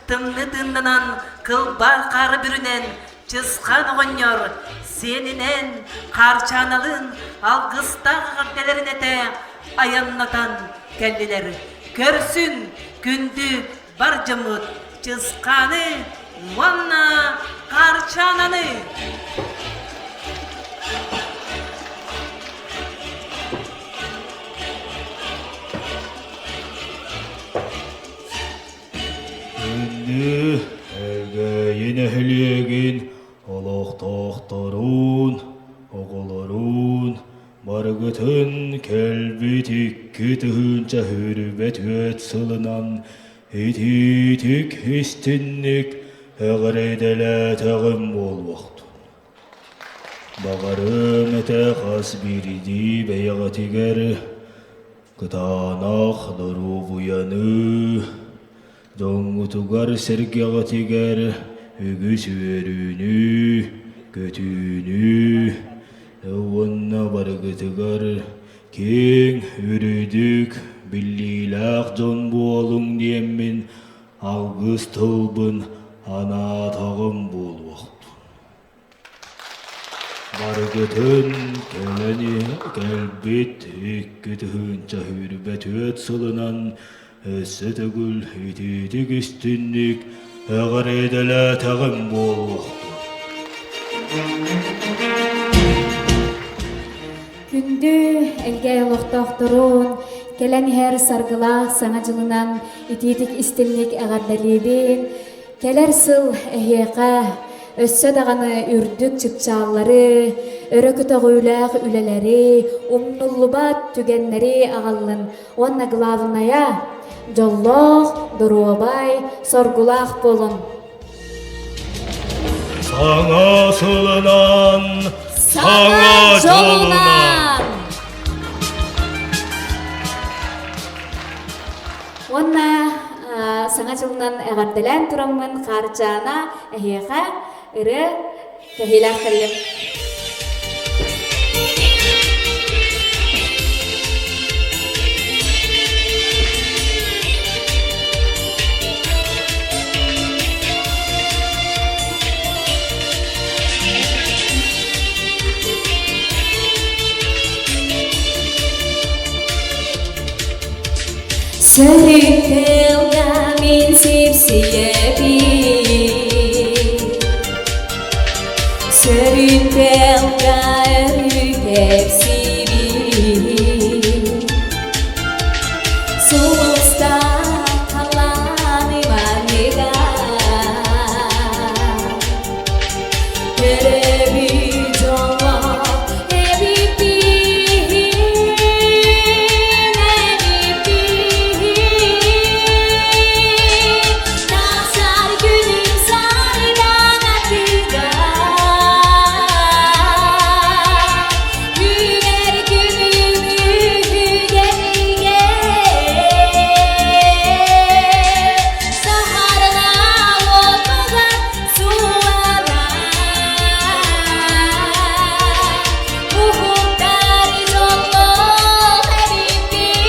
тымныы тыыннанан, кылбаа хаары бүрүнэн, Чысхаан оҕонньор сиэнинэн, Хаарчааналыын алгыстаах эҕэрдэлэрин этэ айаннатан кэллилэр. Көрсүн, күндү бар дьоммут Чысхааны уонна Хаарчаананы! Күндү Элгээйи нэһилиэгин олохтоохторун, оҕолорун барыгытын кэлбит 2024 сылынан итиитик истинник эҕэрдэлээтэҕим буолуохтун. Баҕарыам этэ хас биирдии бэйэҕитигэр кытаанах доруобуйаны, дьоҥҥутугар-сэргэҕитигэр үгүс үөрүүнү, көтүүнү уонна барыгытыгар киэҥ, үрдүк, биллиилээх дьон буолуҥ диэммин алгыс тылбын. анаатаҕым буолуохтун. Барыгытын кэлэн кэлбит 2024 сылынан өссө төгүл итиитик истинник эҕэрдэлээтэҕим буолуохтун. Күндү Элгээй олохтоохторун, кэлэн иһэр саргылаах Саҥа дьылынан итиитик истинник эҕэрдэлиибин. Кэлэр сыл эһиэхэ өссө даҕаны үрдүк чыпчааллары, өрө көтөҕүүлээх үлэлэри, умнуллубат түгэннэри аҕаллын уонна главная дьоллоох, доруобай, соргулаах буолун. Саҥа сылынан, саҥа дьолунан! Уонна саҥа дьылынан эҕэрдэлээн тураммын Хаарчаана эһиэхэ ырыа кэһиилээх кэллим. Сөрүтэлгэ мин сипсийэбин Сөрүтэлгэ өрүтэпсибин Сулуста халлааны маныга Төрөбүт дьолло эбиппин, эбиппин. Тахсар күнүм сайдан атыга, Үүнэр күнүм үһүгэнигэр. Саһарга уотугар суулана, Уһуктар дьоллоох эбиппин,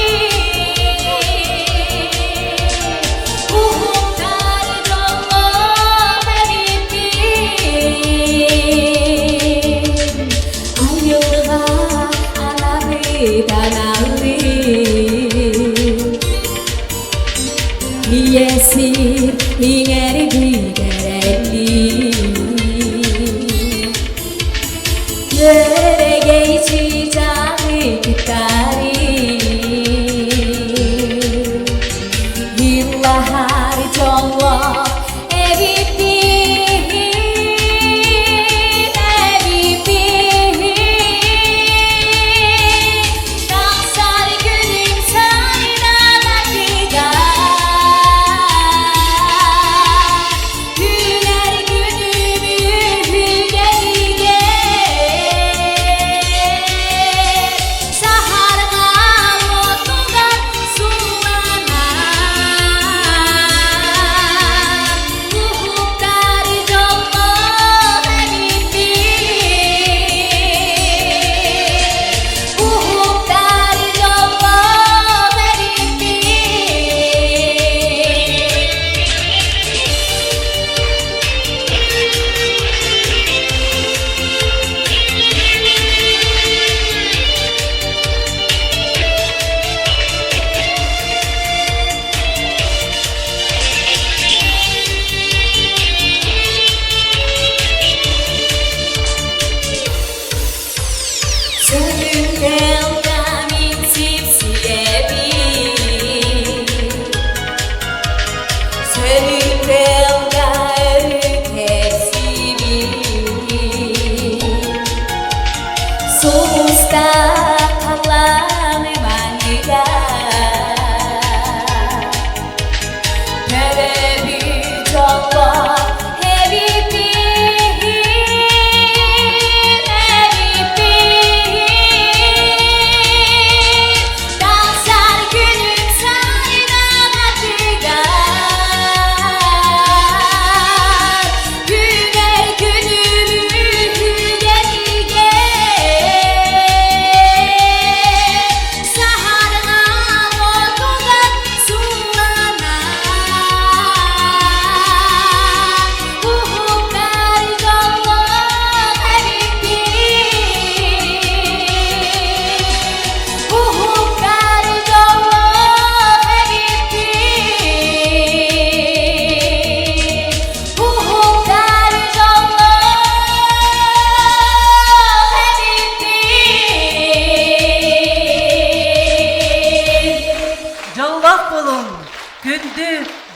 Уһуктар дьоллоох эбиппин. Айылҕа анабыт аналлыы Ийэ сир иҥэрбит эрэллии Күөрэгэй чыычааҕы кытары Ыллаһар дьоллоох эбиппин, эбиппин. Тахсар күнүм сайдан атыга, Үүнэр күнүм үһүгэригэр.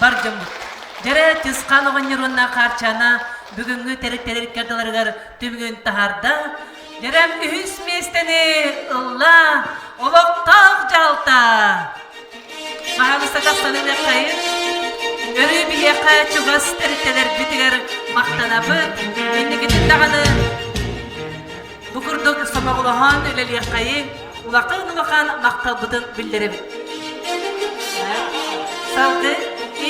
бар дьоммут. Дьэрэ Тысхан оҕонньор уонна Хаарчаана бүгүҥҥү тэрилтэлэр иккардыларыгар түмүгүн таһаарда. Дьэрэм үһүс миэстэни ылла олохтоох дьаһалта. Хаһаалыста тахсан ылыаххайын. Өрүү биһиэхэ чугас тэрилтэлэрбитигэр махтанабыт. Инникитин даҕаны бу курдук сомоҕолоһон үлэлиэххэйиҥ, улахан-улахан махталбытын биллэрэбит. Салгыы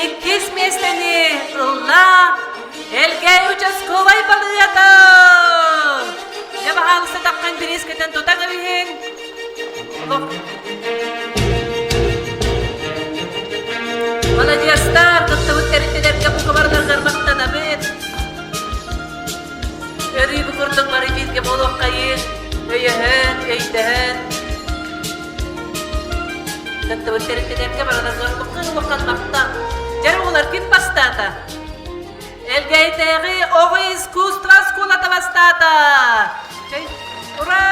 иккис миэстэни ылла Элгээйи участковай балыыһата. Дьэ, баһаалыста таххан бириискэтин тутан эбиһиҥ. Маладьыастар, кыттыбыт тэрилтэлэргэ бука махтанабыт. Өрүү бу курдук бары бииргэ буолуоххайын, өйөһөн, өйдөһөн. Кыттыбыт тэрилтэлэргэ барыларыгар улахан улахан махтал. Дьэр оҕолор ким бастаата? Элгээйитээҕи оҕо искусство оскуолата бастаата! Чэй, ура!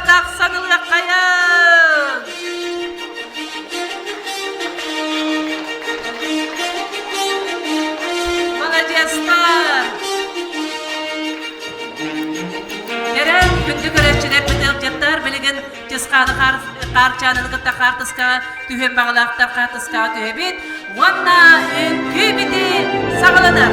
Тахсан ылыаххайын! Маладьыастар! Кэрэн, күндү көрөөччүлэрбит ыалдьыттар билигин Чысхааны хаарчаанын кытта хаартыскаҕа түһүөн баҕалаахтар хаартыскаҕа түһэбит уонна үҥкүү бити саҕаланар.